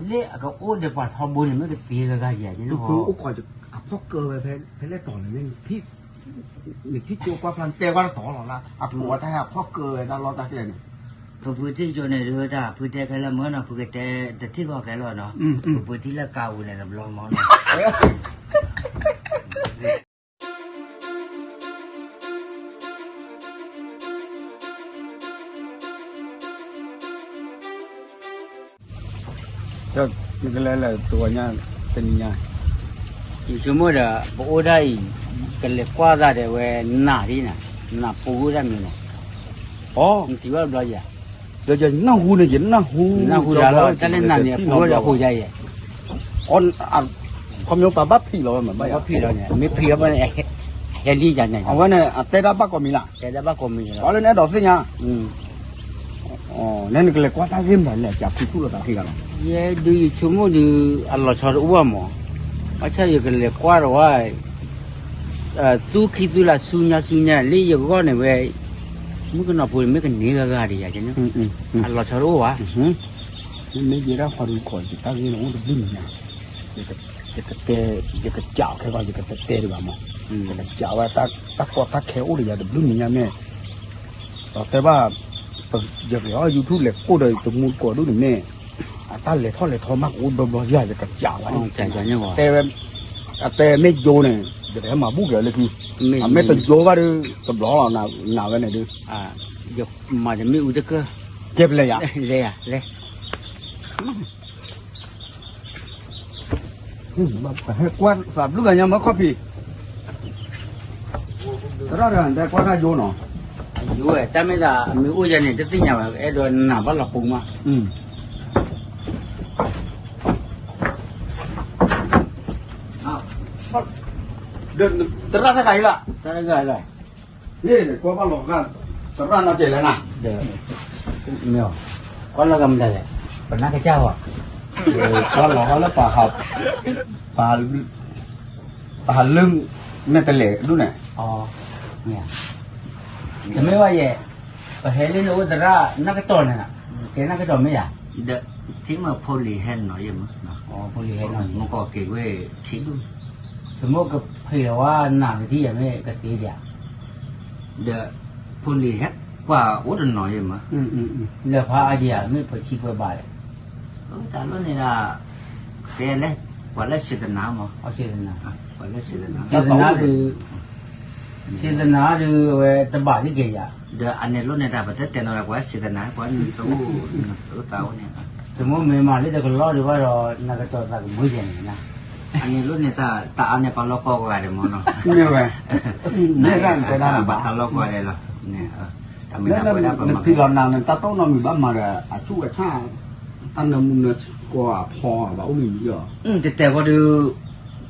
လၢအကအိၣ်ဒီးပှၤထီဘိန့ၣ် မ့ၢ်ကသ့ဂၤဂၤယၤန့ၣ်လီၤ. အိၣ်ခိးအဖီၣ်ကၢဝဲဖဲလဲၣ်တီၤလဲၣ်, နထံၣ်ကၠိကွၢ်ဖျါတဲကွၢ်တတီၤလီၤလၢ အကိးတၢ်ဟဲအဖီၣ်ကၢဝဲတၢ်လီၢ်တၢ်ကျဲန့ၣ်, ဖုဖုထံၣ်ကၠိန့ၣ်ဒုးတၢ် ဖုတဲခဲလၢာ်မၢနီၤ ဖုကတဲတထံၣ်ဃီခဲလၢာ်နီၤ, ဖုဖုထံၣ်လၢကါပူၤန့ၣ်တဘျီမၢနီၤ နကလဲၤလဲၤတဝီညါ တနံၤညါ, ယဆိကမိၣ်ဒီး ပအိၣ်ဒၣ်အံၤ ကလဲၤကွၢ်သးဒီးဝဲနးဒ်နၤ, နးပူၤဝဲဒၣ်မ့ၢ်နီၤ, နထံၣ်ဘၣ်တဘျီယၤ, ဒီးယနၢ်ဟူန့ၣ် ယနၢ်ဟူ, နၢ်ဟူဒၣ်လီၤ တၢ်လၢနးန့ၣ် အပူၤဝဲဒီးအဃိယၤယဲ, ခီမ့ၢ်ပှၤဘၣ်ဖံးလီၤဝဲမ့ၢ်ဘၣ်ယၤ, ဘၣ်ဖံးလီၤန့ၣ် မ့ၢ်ဖံးအဘၣ်န့ၣ် ဟဲလံယၤန့ၣ်, အဝဲန့ၣ် အတဲတၢ်ဘၣ်ကိးမံၤလၢ်, တဲတၢ်ဘၣ်ကိးမံၤလီၤ, ပှၤလၢနအဲၣ်ဒိးသ့ၣ်ညါ နဲနကလဲၤကွၢ်တၢ်ဂ့ၢ်မတၤလဲၣ် ကဖုထူၣ်လီၤသးခံဂၤလီၤ, ယဲဒုးယဆိကမိၣ်ဒုး အလီၤဆီတအိၣ်ဘၣ်မး, ဘၣ်ဆၣ်ယကလဲၤကွၢ်ဒီးဝဲ, သူခံသူလၢဆူညါဆူညါ လၢယဂီၢ်န့ၣ်ဝဲ, မုၣ်ကနီၤဖိန့ၣ်မ့ၢ်ကန့ၢ်ဂၤဂၤဒံးယၤ, အလီၤဆီတအိၣ်ဘၣ်, မ့မ့ၢ်ယဲဒၣ်ဃီဒုးခိးယတၢ်ဂ့ၢ်န့ၣ်အိၣ်တဘျုးမံၤညါ, ယကတဲ, ယကစးအီၤခဲကီး ယကတတဲဒံးဘၣ်မး, ယကစးဝဲတၢ်ကီတၢ်ခဲအိၣ်ဒီးယၤတဘျုးမံၤညါမ့ၢ်, ဒီးတဲဘၣ်, ယကဟဲအီၣ် YouTube လဲၤကိၣ်ဒီးတမူတကိးဒူၣ်န့ၣ်မ့ၢ်, အတၢ်လဲၤထီၣ်လဲၤထီမးကအိၣ်ဘျီဘျီယၤ ယကစးဝဲ, တဲဝဲ, အတဲမ့ၢ်ယိန့ၣ်, ယတဟဲမၤဘူၣ်က့ၤအီၤလၢခံ, အမ့ၢ်တယိဘၣ်ဒုး တဘျီလီၤ, နဝဲန့ၣ်ဒုး, မၤတမ့ၢ်အူတကၢၢ်, ကဲပလဲၤယၤ, လဲၤယၤ, လဲၤ ဟဲကွၢ်သးဘျုးဂၤညါမ့ၢ် coffee, သရၣ်တဂၤတဲကွၢ်တၢ်ယိနီၤ, ယိဝဲ တၢ်မ့ၢ်ဒၣ်အမ့ၢ်အိၣ်ယၤန့ၣ် တသ့ၣ်ညါဘၣ် အဲၣ်ဒိးနးဘၣ်လီၤပူၤမး, သရၣ်တဂၤအံၤလီၤ, တၢ်တဂၤလီၤ, ဟ့ၣ် ကွၢ်ဘၣ်လီၤဂာ်, သရၣ်နီၢ်ကဲလဲၣ်နၤ, မ့ၢ်, ကွၢ်လီၤဂာ်မတၤလဲၣ်, ပနၢ်ကစၢ်ဝဲ, ကွၢ်လီၤဂာ်လၢပှၤ, ပှၤ, ပှၤဟးလၢမဲာ်တလဲၤဒူၣ်န့ၣ်, တမ့ၢ်ဘၣ်ယဲ, ပဟဲလၢနအိၣ်သရၣ်နၢ်ကတီၢ်န့ၣ်, ကဲနၢ်ကတီၢ်မ့ၢ်ယၤ, ဒီးထံမ့ၢ်ဖိလံၤဟဲနီၤယဲၢ်မး, ဖိလံၤဟဲနီၤ, မ့ၢ်ကီးက့ၤဝဲခံဒူၣ်, သမ့ၢ်ကဖံးလီၤဝဲနးကသံၣ်ယဲၢ်မ့ၢ်ကသ့ဒံးဧါ ဒီးဖိလံၤဟဲကွၢ်အိၣ်တနီၤယဲၢ်မး, လၢဖးအါယံၤဧါ မ့ၢ်ပှၤဆံးပှဲၤဘၣ်လဲၣ်, တၢ်လီၢ်န့ၣ်ဒၣ်, တဲလဲၣ်, ပှၤလၢၢ်ဆံးသနၤမး, ဆံးသနၤဒုး, ဆံးသနၤဒုးအဝဲတဘၣ်လံက့ၤယၤ, ဒီးအန့ၣ်လီၢ်န့ၣ်တၢ်ပတဲတဲနီၤဒီး ပှၤဆံးသနၤ ပှၤနတအိၣ်, နတအိၣ်သးအိၣ်န့ၣ်, သမ့ၢ်မ့ၢ်မၤလၢတကလီၢ်ဒံးဘၣ်ဒီး နကတီၤသးကမုာ်ယဲၢ်န့ၣ်, အန့ၣ်လီၢ်န့ၣ်တၢ်အါန့ၢ်ပှၤလီၢ်ကီၢ်ဂၤဒဲးမးနီၤ, မ့ၢ်ဝဲ, ဘၣ်တၢ်လီၢ်ကီၢ်ဒဲးလီၤ, နဖံးလီၤနၤန့ၣ် တၢ်တီၢ်နီတမံၤဘၣ်မၤဒီး အဆူၣ်အဆၣ်, တၢ်နၢမူနၢဆှီအဖီဘၣ်အိၣ်မံၤမံၤလီၤ, တတဲာ်ဃီဒုး,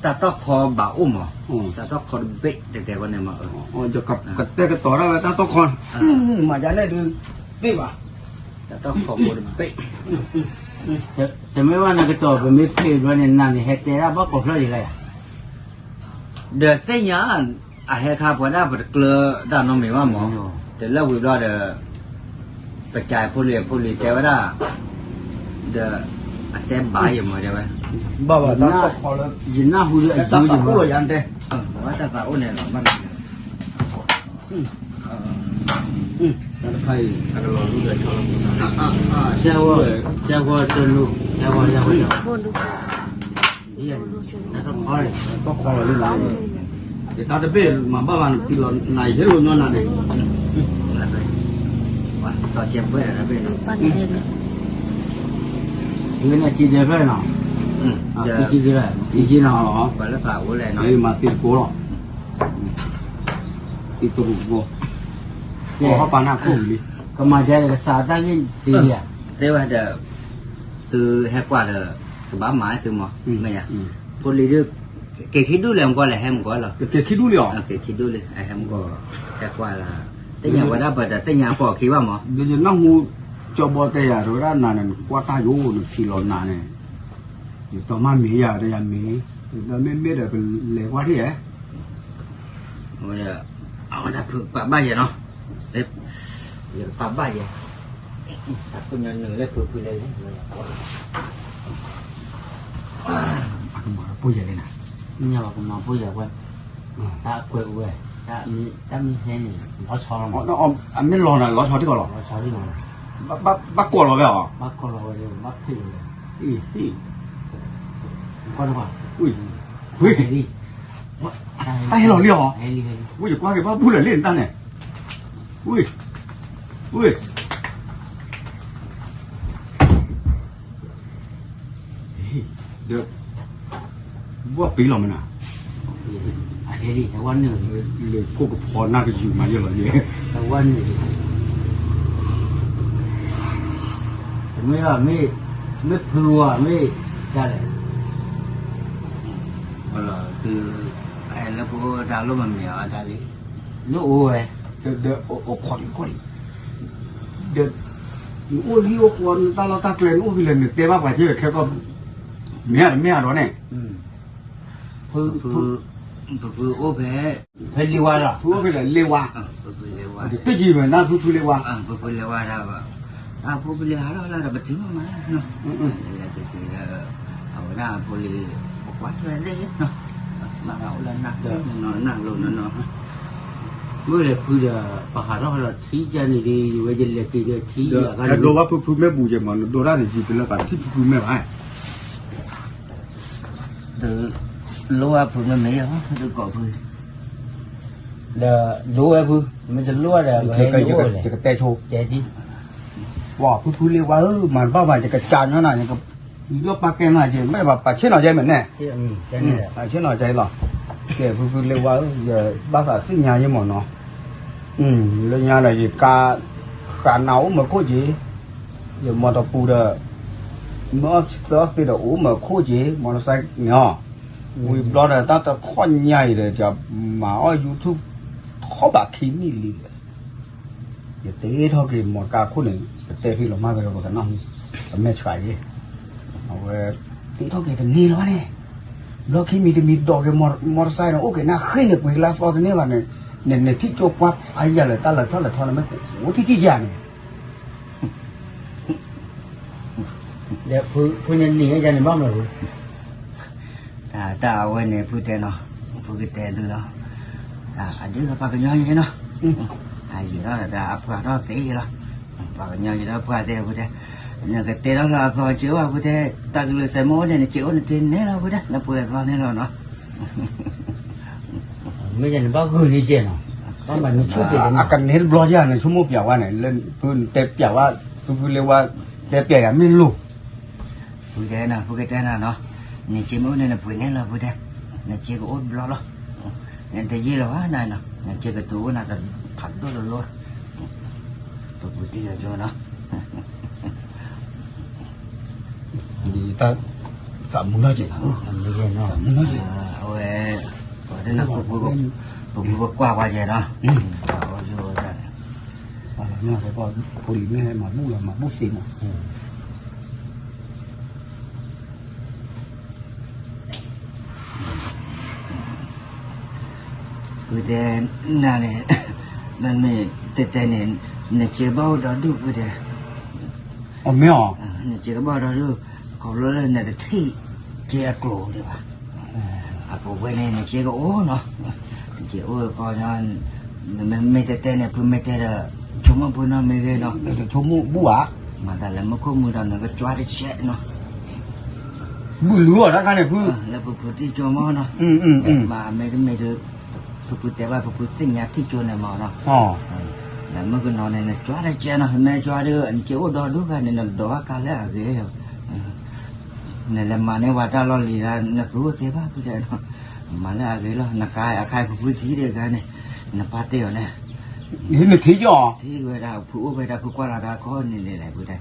တၢ်တီၢ်ခီဘၣ်အိၣ်မး, တၢ်တီၢ်ခီတဘ့ၣ်တတဲာ်ဃီန့ၣ်မး, ကတဲာ်ကတီၤဒၣ်ဝဲတၢ်တီၢ်ခီ, မၤဒ်န့ၣ်ဒုး, ဘ့ၣ်ဘၣ်, တၢ်တီၢ်ခီဖိတဘ့ၣ်, တမ့ၢ်ဘၣ်နကတီၤ ပမ့ၢ်ဖံးဘျီန့ၣ် နၤန့ၣ်ဟဲတဲဒၣ်ဘၣ်ကိးဖျၢၣ်ဒံးလၢယၤ ဒီးသ့ၣ်ညါ, အဟဲခါပှၤဒၣ်ပတကျၢၤတၢ်နီတမံၤဘၣ်မး, တလၢဝံၤဘျီဒီး, ပကးဖိလံၤဖိလံၤတဲဝဲဒၣ်, ဒီး, အတဲဘၣ်ယဲၢ်မးတဲဝဲ, ဘၣ်ဘၣ်တၢ်တီၢ်ခီလၢ, ယနၢ်ဟူလၢအယိယဲၢ်မး, ဘၣ်တၢ်သးအိၣ်န့ၣ်လီၤ, တၢ်တခါအံၤ, ကဲဝဲ, ကဲဝဲတလူ, ကဲဝဲတလူ, တၢ်တီၢ်ခီလီၤလံ, ယတၢ်တဘ့ၣ်မၤဘၣ်ဘၣ်နတံၢ်လီၤနၤယဟဲလိာ်ညီနၤန့ၣ်, တီၢ်ကဲဘၣ်တဘ့ၣ်, ဒ်န့ၣ်ထံဒဲးဖျၢၣ်နီၤ, ထံဆံဒဲး, ထံဆံနီၤ, ပှၤလၢသးအိၣ်လဲၣ်နီၤ, မၤသံတကိးလီၤ, သံတရူးတကိး, ကဲ, ကမၤဒ်န့ၣ်ကစးတၢ်ဂ့ၢ်သ့ဧါ, တဲဝဲဒီး, သုဟဲကွၢ်ဒီး, ကဘၣ်မၤသုမး, မ့ၢ်ယါ, ဖိလံၤဒုး, က့ၤခံဒူၣ်လဲၣ်မကွၢ်လဲၣ် ဟဲမကွၢ်လီၤ, က့ၤခံဒူၣ်လံ, က့ၤခံဒူၣ်လံ ဟဲမကွၢ်, ဟဲကွၢ်လၢ, သ့ၣ်ညါဝဲဒၣ်ပတသ့ၣ်ညါအကီၢ်ခံဘၣ်မး, ယနၢ်ဟူ, ကၠီဘီတဲယၤတဝဲဒၣ်နၤန့ၣ် နကွၢ်တၢ်ယိ နဖံးလီၤနၤန့ၣ်, ယတီမၢ်မ့ၢ်ယၤဒီးယၤမ့ၢ်, ဒီးမ့မ့ၢ်ဒီးပလဲၤကွၢ်ထံၣ်ဧါ အဝဲဒၣ်ဖုပာ်ဘၣ်ယဲနီၤ, ယကပာ်ဘၣ်ယဲ, တၢ်ခိၣ်ညါနုာ်လၢဖုဖုလဲၣ်လဲၣ်, ဖိယဲၢ်လံနၤ, မ့ၢ်ကမၤဖိယဲၢ်ဝဲ, တၢ်ကွဲးဝဲ, တၢ်မ့ၢ်ဟဲန့ၣ် လီၤဆီလီၤ, အမ့ၢ်လီၤနၤ လီၤဆီထံကီၢ်လီၤ, ဘၣ်ကိးလီၤဝဲအီၤ, ဘၣ်ဖ့ၣ်လီၤဝဲ, တၢ်ဟဲလီၤလံအီၤ, ဝဲယကွၢ်က့ၤဘၣ်ဘူၣ်လၢာ်လံနတၢ်န့ၣ်, ဝဲ ဝဲ ဒီး ဘၣ်ပ့ၤလီၤမနၤ, လဲၤခိၣ်ကဖီနၢ်ကယူၤမၤယဲၢ်လီၤယဲၢ်, တမ့ၢ်လီၤ, မ့ၢ်ဖုဧါ မ့ၢ်ဒ်လဲၣ်, လၢပအိၣ်တၢ်လိၣ်မမ့ၢ်အီၤတၢ်လံ, လၢအိၣ်ဝဲ, ဒီးအိၣ်ခိးဒံးခိးဒံး, ဒီး နအိၣ်လံအိၣ်ဃီ နတၢ်လီၢ်တၢ်ကျဲ နအိၣ်ဖဲလဲၣ် နတဲဘၣ်ပှၤကဲခဲကီၢ်, မ့ၢ်ဧါတမ့ၢ်ဧါဒီးန့ၣ်, ဖု ဖုအိၣ်ဖဲ ဖဲလ့ဝါလီၤ, ဖုအိၣ်ဖဲလဲၣ် လ့ဝါ, ဖုလ့ဝါ, တ့ၢ်ကံၤဝဲနၢ်ဖုဖုလ့ဝါ, ဖုဖုလ့ဝါဒၣ်ဘၣ်, တၢ်ဖုဖုလ့ဟးထီၣ်လၢဒီးပထံၣ်မးမး, လဲၤက့ၤက့ၤဒီး အဝဲဒၣ်အဖိလံၤ ပကွၢ်ထွဲသ့ၣ်နီၤ, မၤသးအိၣ်လၢနၢ်ဖုနီၤ နၢ်လိၤနီၤနီၤ, မ့ၢ်လဲၤဖုဒီး ပဟးထီၣ်ဒီးထံကန့ၣ်ဒီး ယဝဲယလဲၤက့ၤဒီးထံ, ဒိဘၣ်ဖုဖုမ့ၢ်ဘူးယဲၢ်မး နဒိတၢ်န့ၣ် ယံၤပလၢပှၤတထံၣ်ဖုဖုမ့ၢ်ဘၣ် တလိၣ်ဝဲဖုမ့ၢ်မ့ၢ်ယဲၢ် သုကိးဖု, ဒီးလိၣ်ဝဲဖု, မ့ၢ်တလိၣ်ဝဲဒီး ပဟဲလိၣ်ဝဲလဲၣ်, ယကတဲဆိ, ပှၤဖုဖုလ့ဝါဧၢ မၤတဘၣ်ဘၣ် ယကစၢ်ညီနၤ, ယကယီၣ်ပာ်ကဲနၤ ယမ့ၢ်ဘၣ်ပာ်ဆ့ၣ်နီၤယဲၢ်မ့ၢ်န့ၣ်, ပာ်ဆ့ၣ်နီၤယဲၢ်လီၤ, ကဲဖုဖုလ့ဝါဧၢ ယဘၣ်သးသ့ၣ်ညါယဲၢ်မ့ၢ်နီၤ, လၢညါဒီးယကါ ဃာ်နၤအိၣ်မၤခိၣ်က့ၤ, ယမီတပူၤဒီး မ့ၢ်အီၣ်သၢအီၣ်သ့ဒီးအိၣ်မၤခိၣ်က့ၤ မီတစဲးန့ၣ်အီၤ, ဝံၤဘျီဒီးတၢ်တခီညါအံၤဒီး ယမၤအီၣ် YouTube ထီၣ်ဘးခံနံၣ်လံဒီး ယတ့ထီၣ်က့ၤမီတကါခိၣ်န့ၣ် ပတဲဖဲလီၤမၢ်ဖဲလီၤပကနၣ်, ပမဲာ်ဆှးက့ၤ, အဝဲ တ့ထီၣ်က့ၤတန့ၢ်လီၤဘၣ်န့ၣ်, ဘျီခံမံၤတမံၤဒိးက့ၤမီတစဲးန့ၣ် အိၣ်က့ၤနၢ်ဃ့န့ၣ် ပှ့ၤလၢအသီတန့ၢ်ဘၣ်န့ၣ်, နထံၣ်ကၠိကွၢ်ဖးယံာ်လၢတၢ်လၢထီၣ်လၢထီန့ၣ် မ့ၢ်အိၣ်ထံၣ်ထံၣ်ယၤန့ၣ် ဒီးဖုန့ၣ်နံၤန့ၣ်ယၤန့ၣ်ဘၣ်မနုၤ, တၢ်အဝဲန့ၣ်ဖုတဲနီၤ, ဖုကတဲသုနီၤ, အဒုးပှၤကညီယဲနီၤ, အယံာ်ထီၣ်ဒီးအပှၢ်ထီၣ်သ့လီၤ, ပှၤကညီယဲဒီးပှၢ်သ့ဖုတဲ, နကတဲထီၣ်လၢအသီက့ၤအိၣ်ဖုတဲ, တၢ်ကလုၢ်စဲးမ့ၢ်အိၣ်န့ၣ် နက့ၤအိၣ်နတ့န့ၣ်လီၤဖုတဲ, နပှဲၤအသီန့ၣ်လီၤနီၤ မ့ၢ်ယဲန့ၣ်ဘၣ်ဂုာ်န့ၢ်ကဲနီၤ, တၢ်မၤနုၤဆူၣ်ကဲၤန့ၣ် အကန့ၢ်တဘျီယၤန့ၣ် ဆိကမိၣ်ပျးဝဲန့ၣ် လၢဖုတဲပျးဝဲ, ဖုဖုလ့ဝါ တဲပျးယၤမ့ၢ်လိၤ, ဖုတဲနၤ ဖုကတဲနၤနီၤ, နက့ၤမ့ၢ်အိၣ်န့ၣ် နပှ့ၤန့ၢ်လီၤဖုတဲ, နက့ၤကအိၣ်တဘျီလီၤ, နတယံာ်လီၤဘၣ်နနီၤ, နက့ၤကတုၤအိၣ်နၤဖးဒိၣ်တလိၤ, ပပူၤတံၢ်အီၤကၠိနီၤ ဒ်တၢ်သးမုာ်နီၢ်ကဲး, သးမုာ်နီၢ်ကဲး, အဝဲ, ပှၤတနီၤ, ပပူၤပကွၢ်ပှၤကဲးနီၤ, ပှၤအီၣ်ယိၣ်ဝဲဒၣ်န့ၣ်, ပှၤလီၤမၢ်ဖဲပှၤဖိလံၤမ့ၢ်ဟဲမၤဘူၣ်လီၤ မၤဘူၣ်သ့မး ဖုတဲနၤန့ၣ်, မ့မ့ၢ်တဲတဲန့ၣ်, နစ့ဘၣ်အိၣ်ဒီဒူၣ်ဖုတဲ, အမ့ၢ်အီၤ, နစ့ကဘၣ်အိၣ်ဒီဒူၣ်, ခီဖျိလၢနတထံၣ်စ့အကျိၤဒံးဘၣ်, အပူၤဝဲန့ၣ် နစ့ကအိၣ်နီၤ, နစ့အိၣ်ကီ, နမ့မ့ၢ်တဲတဲန့ၣ် ဖုမ့ၢ်တဲဒီး, ဆိကမိၣ်ဖုနီၤမ့ၢ်ဂ့ၤနီၤ, ဆိကမိၣ်ဘူၣ်ဧါ, မၤသးလၢမူခိၣ်မူဒီးနကကွၢ်တစဲးနီၤ ဘူၣ်လူၤအီၤတၢ်ခါန့ၣ်ဖု, လၢပဖုထံၣ်ကၠိမးနီၤ, မ့မ့ၢ်တမ့ၢ်ဒီး, ဖုဖုတဲဘၣ် ဖုဖုသ့ၣ်ညါထံၣ်ကၠိန့ၣ်မးနီၤ, လၢမုၣ်ကနီၤန့ၣ် နကွၢ်တကဲနီၤ မ့ၢ်ကွၢ်ဒီး နစ့အိၣ်ဒီဒူၣ်ခါန့ၣ် နဒိးဘၣ်ကါလၢအဂ့ၤ, နလဲၤမၤန့ၢ်ပှၤတၢ်လီၢ်လံၤဒီး နသူအိၣ်သ့ဘၣ်ဖုတဲနီၤ, မၤလၢအဂ့ၤလီၤ နကါအခါဖုဖုထံၣ်ဒီးခါန့ၣ်, နပၢ်တ့ၢ်အီၤန့ၣ် နထံၣ်ကၠိ, ထံၣ်ဝဲဒၣ် ဖုအိၣ်ဖဲဒၣ် ဖုကွၢ်လီၤတၢ်ခီန့ၣ်န့ၣ်လဲၣ် ဖုတဲ,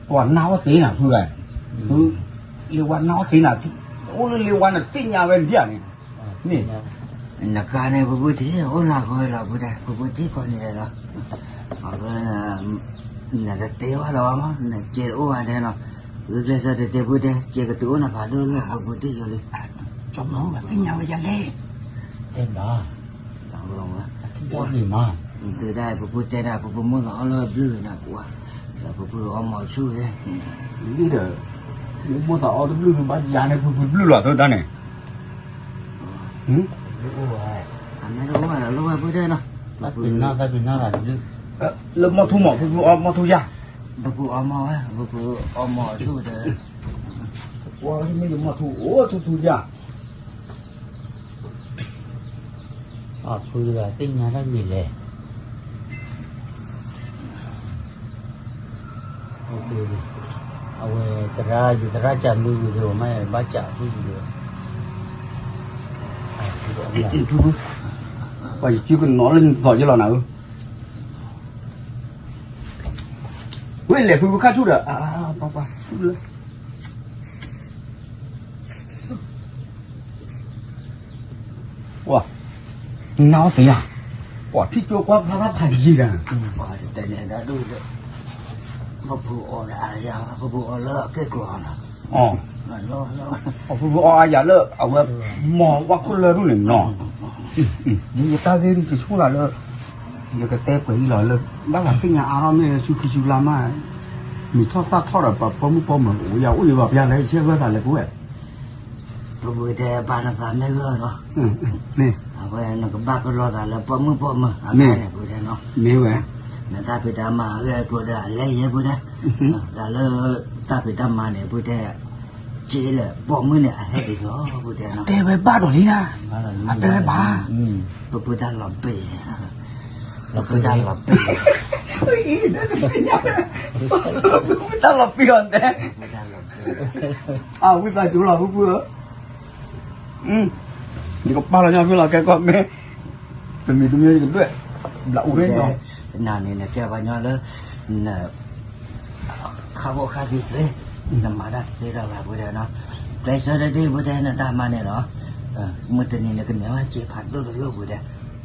ပှၤနၢ်အီၣ်သ့နၤဖုဂၤ, ဖု, လ့ဝါနၢ်အီၣ်သ့နၤ, အိၣ်လၢလ့ဝါနသ့ၣ်ညါဝဲဒၣ်န့ၣ်, န့ၣ်, နကါန့ၣ် ဖုဖုထံၣ်အိၣ်လၢအဂီၢ်လီၤ ဖုတဲ ဖုဖုထံၣ်ကီးန့ၣ်လဲၣ်လီၤ, အဝဲ နတတဲဘၣ်လၢၤဘၣ်မး နစ့တအိၣ်ဘၣ်တဲနီၤ, ဂုာ်ကျဲးစၢးတတဲဖုတဲ စ့ကတုၤအိၣ်နၤဖးဒိၣ်လၢ ဖုဖုထံၣ်ကၠိလံ, ကၠီဘျီသ့ၣ်ညါဝဲယၤလဲၣ်, တဲဘၣ်, တဲဒၣ် ဖုဖုတဲဒၣ် ဖုဖုမိၢ်သးအီၣ်လၢဘျုးနၤကွၢ်, ဒီးဖုဖုအီၣ်မီၤဆူၣ်ဝဲ, လံဒီး, မိၢ်သးအီတဘျုးဘၣ်ယၤန့ၣ် ဖုဖုတဘျုးလီၤ သိတၢ်န့ၣ်, အမ့ၢ်တအိၣ်ဘၣ်ဒီး လိၣ်ဝဲဖုတဲနီၤ, တၢ်ပ့ၤနီၣ် တၢ်ပ့ၤနီၣ်သးတဘျုး, လၢမီၢ်ထူမီၢ် ဖုဖုအီမီၢ်ထူယၤ, ပဖုအီမီၢ်ဝဲ ပဖုအီမီၢ်ထူဒီး, ပှၤမ့ၢ်ယမီၢ်ထူအိၣ်ထူထူယၤ အဖုတဂၤသ့ၣ်ညါတၢ်မံၤလဲၣ်, အဝဲသရၣ် ယသရၣ်ကးမုၢ်ဝံၤက့ၤမး ဘၣ်ကးဖုယံၤဒီး, ပှၤယစုကနီၤလၢနသီယလီၤနၤဧၢ, ဝဲလဲၤဖုဖုခါဆူၣ်ဒီး, ပှၤပှၤဆူၣ်လၢ ပှၤ, နအီသ့ဧါ, ပှၤထံၣ်ကၠိကွၢ်ဖျါဖးယံၤဒီး, တဲန့ၣ်ဒၣ်ဒိၣ်ဒီး, ပဖုအီဒီးအါယၤ ပဖုအီလၢအကဲကျိၤနီၤ, ပဖုအီအါယၤလၢ အဝဲမီၢ်ဝဲခိၣ်လၢဒိၣ်န့ၣ်နီၤ, ဒ်ယတၢ်ဂ့ၢ်ဒ်ယဆိၣ်လၢ်လၢ ယကတဲပှဲၤအံၤလီၤလၢ ဘၣ်သးသ့ၣ်ညါအါထီၣ်မ့ၢ်ဆူခံဆူလါမး, မံၤထီၣ်သၣ်ထီၣ်ဒီး ပှၤပိာ်မုၣ်ပိာ်မၢၤအိၣ်ယၤအိၣ်ယဘၣ်ပျၢ်လၢယဆဲးဝဲသးလဲၤပဝဲ, ပပှ့ၤတဲပာ်နသးမ့ၢ်ဂၢၢ်နီၤ, အဝဲနကဘၣ်ပလီၢ်သးလၢပိာ်မုၣ်ပိာ်မၢၤအဂၤန့ၣ်ပှ့ၤတဲနီၤ, မ့ၢ်ဝဲ, နတၢ်ဖံးတၢ်မၤအဂ့ၢ်အကျိၤဒီးအလဲၤယဲပှ့ၤတဲ, တၢ်လၢ တၢ်ဖံးတၢ်မၤန့ၣ် ပှ့ၤတဲ က့လၢပိာ်မုၣ်န့ၣ် အဟဲဒ်သိးပှ့ၤတဲနီၤ, တဲဝဲဘၣ်ဒီးလံနၤ, အတဲဝဲဘၣ်, ပပှ့ၤတၢ်လီၤပ့ၢ်, ပပှ့ၤတၢ်လီၤပ့ၢ်, ပပှ့ၤတၢ်လီၤပ့ၢ်အီၤတဲ, အဝံသးစူၤလီၤ ဖုဖုဧၢ, ယကပာ်လီၤညီဖုလီၤ ကဲကီၢ်မ့ၢ်, တမံၤတမံၤယကဒွဲၣ်, ဘျးအူရ့ၣ်နီၤ, နၤန့ၣ်နကဲပှၤညီလၢ န ခါဘိၣ်ခါသံသ့, နမၤတၢ်သ့ဒီးဂၤပှ့ၤတဲနီၤ, ကျဲးစၢးတဒ့ပှ့ၤတဲနတၢ်မၤန့ၣ်နီၤ, မုၢ်တနံၤနကန့ၢ်ဘၣ်စ့ဖးဒိၣ်တလိၣ်ပှ့ၤတဲ,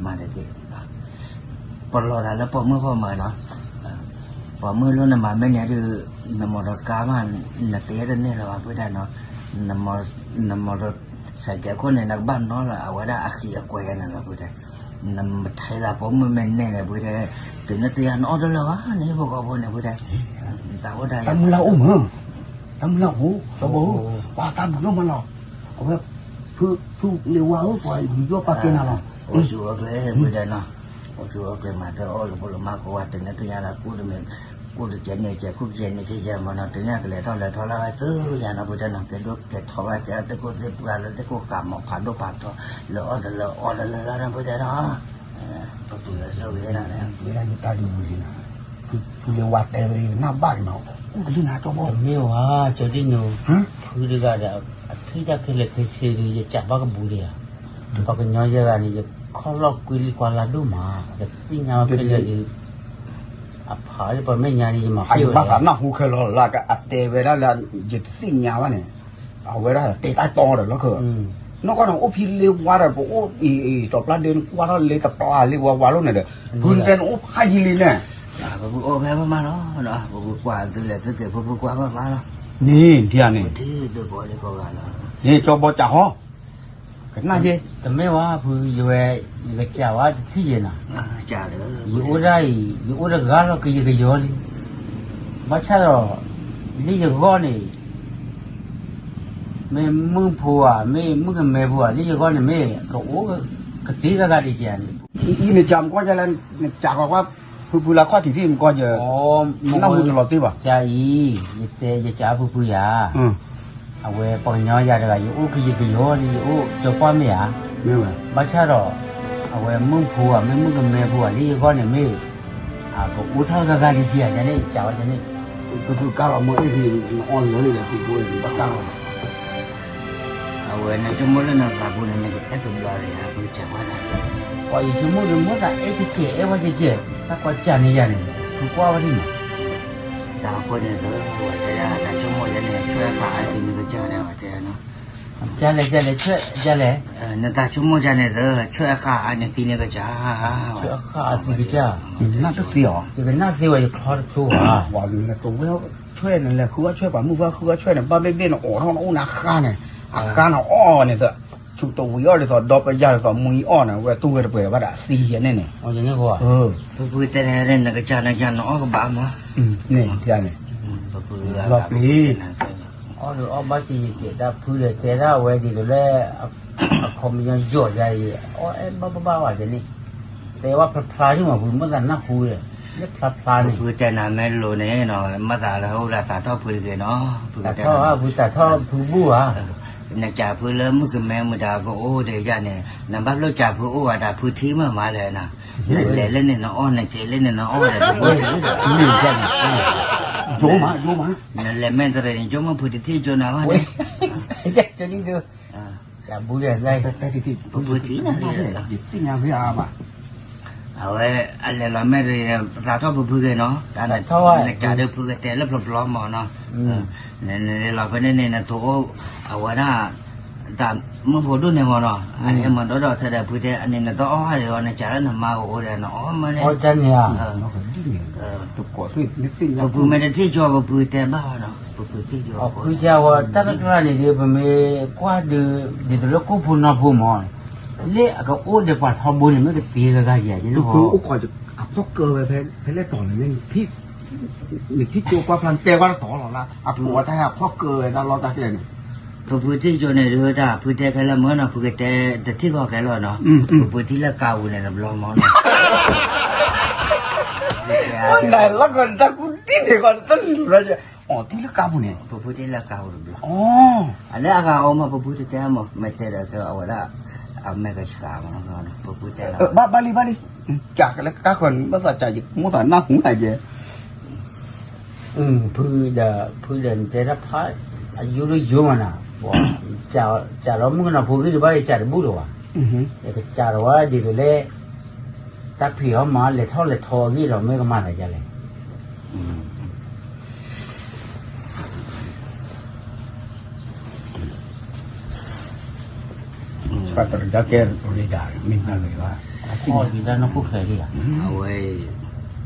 မၤတက့ၢ်, ပလီၢ်သးလၢပိာ်မုၣ်ပိာ်မၢၤနီၤ, ပိာ်မုၣ်လၢနမၤမ့ၢ်န့ၣ်ဒုး, နမီၤဒီးကါမး, နတ့တန့ၢ်လၢၤဘၣ်ပှ့ၤတဲနီၤ, နမီၤဒီး စဲးကဲးခိၣ်န့ၣ် နကဘၣ်နီၤလၢအဝဲဒၣ်အဃံအကွဲးယၤန့ၣ်လီၤပှ့ၤတဲ, နမထဲလၢပိာ်မုၣ်မ့ၢ်န့ၢ်န့ၣ်ပှ့ၤတဲ, တုၤနသ့ၣ်ညါနအီၣ်တလၢာ်ဘၣ်န့ၣ် ပဂီၢ်ဖိန့ၣ်ပှ့ၤတဲ, တၢ်အိၣ်တၢ်ယၤ, တၢ်မုၢ်လၢ်အိၣ်မး, တၢ်မုၢ်လၢ်အိၣ်, တဘီဧၢ, ပှၤတၢ်ဘျုးဒိၣ်မးလီၤ, အဝဲ, ဖုလ့ဝါဧၢ ပှၤယူးယီၣ်ပာ်ကဲနၤလီၤ, အိၣ်ဆူၣ်အိၣ်ချ့ပှ့ၤတဲနီၤ, အိၣ်ဆူၣ်အိၣ်ချ့မၤသၢအီၣ်လၢဖိလၢမါကိးဂၤ တုၤနသ့ၣ်ညါလၢကူၣ်တမ့ၢ် ကူၣ်တကဲးန့ၢ်ကဲး ကူၣ်ကဲးန့ၢ်ကဲးယဲၢ်မးနီၤ, တုၤညါကလဲၤထီၣ်လဲၤထီလၢဝဲသုယၤနီၤ ပှ့ၤတဲနီၤ, ကဲဒိၣ်ကဲထီဘၣ်ကဲသ့ၣ်ခိၣ်သ့ၣ်ပှၢ်လၢသ့ၣ်ခိၣ်ဃာ်မး ဖးဒိၣ်ဖးထီ လၢအီၣ်တလၢအီတလၢလီၤနီၤ ပှ့ၤတဲနီၤ, ပတုၤလၢဆၢဝံၤနီၤ, ဝဲဒၣ်ယတၢ်ဒုးဝံၤလံနီၤ, ဖုလ့ဝါတဲဝဲဒၣ်နၢ်ဘၣ်က့ၤနီၤ, ကူၣ်ကလံၢ်နၤကၠီဘီ, တမ့ၢ်ဝဲ ကၠီဒံၣ်နူ, ဖုတဂၤဒီး အထံၣ်တၢ်ခဲလၢာ်ခဲဆ့ဒီး ယကးဘၣ်ကဘူးဒံးဧါ, ပှၤကညီယဲၢ်ဂၤန့ၣ် ယခီၣ်လီၢ်ကွံလံကွၢ်လၢဒိၣ်မး, ကသ့ၣ်ညါဝဲခဲလၢာ်ဒီး အဖးလၢပှၤမဲာ်ညါန့ၣ် ယမၤဖ့ၣ်ဝဲ ဘၣ်သးနၢ်ဟူခဲလၢာ်လၢ အတဲဝဲဒၣ်လၢ ယတသ့ၣ်ညါဘၣ်န့ၣ်, အဝဲဒၣ်တဲတၢ်တီဒီးလီၤခၢၣ်, နီၢ်ကီၢ်န့ၣ် အိၣ်ဖံလ့ဝါဒီး ပအိၣ်အံၤအံၤ တီၤပျၢ်ဒ့နကွၢ်ထီၣ်လ့တပျၢ်လ့ဝါဝါလိၤန့ၣ်ဒီး, ဖုတဲနအိၣ်ဖးယံာ်လံန့ၣ်, ပဖုအိၣ်ဖဲဘၣ်မးလီၤ, ပဖုကွၢ်သုလဲၤသုက့ၤ ပဖုကွၢ်ဘၣ်မးလီၤ, န့ၣ်ဒ်န့ၣ်, န့ၣ်ကၠီဘီကးဟီ ကနၣ်ယဲ, တမ့ၢ်ဝဲဖု ယဝဲ ယကစၢ်ဝဲတထံၣ်ယဲနီၤ, ယအိၣ်ဒၣ်အံၤ ယအိၣ်တဂၤလီၤကယံာ်ကယီလံ, ဘၣ်ဆၣ်ဒီး လၢယဂီၢ်န့ၣ် မ့ၢ်မုၣ်ဖိဧါ မ့ၢ်မုၣ်ကမဲဖိဧါ လၢယဂီၢ်န့ၣ် မ့ၢ်ကအိၣ်ကသ့ဂၤဂၤဒံးကဲန့ၣ်, အံၤနစၢ်မကီၢ်ယဲလဲၣ်, နစၢ်ကွၢ်ကွၢ် ဖုဖုလၢခီၣ်ထံးထံၣ်မကီၢ်ယဲ, နၢ်ဟူတလီၤတံၢ်ဘၣ်, ကၢ်အံၤ ယတဲယကၢ်ဖုဖုယၤ အဝဲပှၤကညီယၤတဂၤ ယအိၣ်ကယံာ်ကယီလံ ယအိၣ်ကၠီပှၢ်မ့ၢ်ဧါ, ဘၣ်ဆၣ်ဒီး အဝဲမုၣ်ဖိဧါ မ့ၢ်မုၣ်ကမဲဖိဧါ လၢယဂီၢ်န့ၣ်မ့ၢ် ကအိၣ်ထီၣ်ဂၤဂၤဒံးကဲန့ၣ် ယကၢ်ဝဲန့ၣ်, ဖုဖုကၢ်လီၤမ့ၢ်အ့ၣ်ဖံ နအီၣ်လၢလံဒီးဖုဖုဘၣ်ကၢ်လီၤ အဝဲနဆိကမိၣ်လၢနသးပူၤန့ၣ် နကအဲၣ်တဘျီဒီးယၤ ဖုကၢ်ဝဲဒၣ်, ပှၤယဆိကမိၣ်တမ့ၢ်တၢ်အဲၣ်ကဲကဲ အဲၣ်ဝဲကဲကဲ, တၢ်ကွၢ်ကၢ်န့ၢ်ယၤန့ၣ် ဖုကွၢ်ဝဲဒၣ်မး, တၢ်အဃိန့ၣ်သၢ ဝဲတဲယၤ တၢ်ဆိကမိၣ်ယဲန့ၣ် ဆွဲအခါအသံန့ၣ်ကစၢ်န့ၣ် ဝဲတဲယၤနီၤ, ကလဲၣ် ကလဲၣ် ဆွဲ ကလဲၣ်, နတၢ်ဆိကမိၣ်ယဲန့ၣ်သၢ ဆွဲအခါအါန့ၣ်သံန့ၣ်ကစၢ်, ဆွဲအခါအသံကစၢ်, နတသ့အီၤ, ယကနၣ်သ့ဝဲ ယချီတဖျိဘၣ်, ပှၤကဝဲဆွဲန့ၣ်လဲၤဃုအီၣ်ဆွဲ ပှၤမုၣ်ဖိဃုအီၣ်ဆွဲန့ၣ် ဘၣ်ဘ့ၣ်ဘ့ၣ်န့ၣ် အိၣ်ထီၣ်နအိၣ်နၤဃါန့ၣ်, အဃါန့ၣ်အီၣ်န့ၣ်သၢ, ဆူတဝံၤအီၣ်ဒ်သိး ဒီပယၢ်ဒ်သိး မုၢ်အီၣ်န့ၣ် ဝဲတူၢ်ဝဲတပှဲၤဘၣ်ဒီးအသံယဲန့ၣ်န့ၣ်, ဖုဖုတဲန့ၣ် နကစၢ်နကစၢ်နအီၣ်ကဘၣ်မး, န့ၣ်န့ၣ်, လီၤပျံၤ အီၣ်ဒီးအီၣ်ဘၣ်စ့ယကဲးတၢ်ဖုဒီး တဲဒၣ်ဝဲဒ်သိးလၢ အခီပညီယီၤယၤအံၤ အီၣ်အဲၣ်ဘၣ်ဘၣ်ဘၣ်ဝဲန့ၣ်, တဲဝဲဖျါဖျါန့ၣ်မး ဖုမ့ၢ်သးနၢ်ဟူဒီး လၢဖျါဖျါန့ၣ် ဖုတဲနၤမ့ၢ်လိၤန့ၣ်နီၤ မၤသးလၢဟိဒၣ်သးထီၣ်ဖုတဂ့ၤနီၤ, ဖုတဲနၤ ဖုသးထီၣ်ဖုဘူၣ်ဧါ, နကးဖုလၢမုၣ်ကမဲမုၢ်တၢ်ကအိၣ်ဒီးယၤန့ၣ် နဘၣ်လိၣ်ကးဖုအိၣ်ဝဲဒၣ်ဖုထံၣ်မ့ၢ်မးလဲၣ်နီၤ, နလဲၤလၢန့ၣ်နအီၣ် နက့ၤလၢန့ၣ်နအီၣ်ဒီးတဘိထံၣ် ယိမး ယိမး နလဲၤမဲာ်တရံးန့ၣ် ယိမ့ၢ်ဖုတထံၣ်ယိနၤဘၣ်န့ၣ်, ပဖုထံၣ်နၤ ယသ့ၣ်ညါဝဲအါဘၣ်, အဝဲ အလဲၤလီၤမဲာ်တရံးန့ၣ် သးထီၣ်ပဖုဂ့ၤနီၤ, နကးဒီးဖုကတဲလၢပျီပျီမးနီၤ, နလဲၤလီၤဖဲန့ၣ်န့ၣ် နထိးအိၣ် အဝဲဒၣ် တၢ်မုၢ်ဖိဒိၣ်န့ၣ်မးနီၤ, အဟဲမၤဒီဒီးထဲဒီးဖုတဲ အန့ၣ်နတအီၣ်ဘၣ်ဒီး နကးလၢနမါကအိၣ်ဒီး နအီၣ်မးန့ၣ်, ပဖုမ့ၢ်တထံၣ်ကၠီ ပဖုတဲဘၣ်နီၤ, ပဖုထံၣ်ကၠီ ဖုတဲဝဲတၢ်တကျါန့ၣ်ဒီး ပမ့ၢ်ကွၢ်ဒုး ဒ်သိးလၢကိၣ်ဖိနီၢ်ဖိမး, လၢအကအိၣ်ဒီးပှၤထီဘိန့ၣ် မ့ၢ်ကသ့ဂၤဂၤယၤန့ၣ်, ပဖုအိၣ်ခိး အဖီၣ်ကၢဝဲ ဖဲလဲၣ်တီၤန့ၣ် နထံၣ်ကၠိကွၢ်ဖျါ နတဲကွၢ်တတီၤလီၤလၢ အကိးဝဲတၢ်ဟဲအဖီၣ်ကၢဝဲတၢ်လီၢ်တၢ်ကျဲန့ၣ်, ပဖုထံၣ်ကၠိန့ၣ် ဒုးတၢ် ဖုတဲခဲလၢာ်မၢနီၤ ဖုကတဲတထံၣ်ဃီခဲလၢာ်နီၤ, ပဖုထံၣ်လၢကါပူၤန့ၣ်တဘျီမၢနီၤ နလီၤကီးတၢ်ကူၣ်တံၢ်န့ၣ်ကီး တလူၤလီၤ, အီၤထံၣ်လၢကါပူၤန့ၣ်, ပဖုထံၣ်လၢကါပူၤတဘျီ, အန့ၣ်အဂၤအီၤမး ပဖုတတဲမး မ့ၢ်တဲဒီးအဝဲဒၣ် အမဲာ်ကဆှးမး, ပဖုတဲလီၤ, ဘၣ်လံဘၣ်လံ, ကးကလဲၤကါဃီန့ၣ် ဘၣ်သးကး ယမိၣ်သးနၢ်ဟူနၤယဲ ဖုဒီး ဖုဒီးနတဲတၢ်ဖး အယိဒိၣ်ယိမးနၤ, ကးဒီးမုၣ်ကနီၤဖိဂံၢ်တဘၣ် ယကးတဘူၣ်လၢၤဘၣ်, ယကးဒီးဝဲဒ်သိးလၢ တၢ်ဖံးအီၣ်မၤ လဲၤထီၣ်လဲၤထီအဂ့ၢ်ဒီး မ့ၢ်ကမၤသးဒ်လဲၣ် ဆှၢတရံးတၢ်ကဲရံးဒၣ် မ့ၢ်မၤဂ့ၤဘၣ်, အီၣ်ယံၤတၢ်နီၢ်ခိၣ်ချၢဒံးဧါ, အဝဲ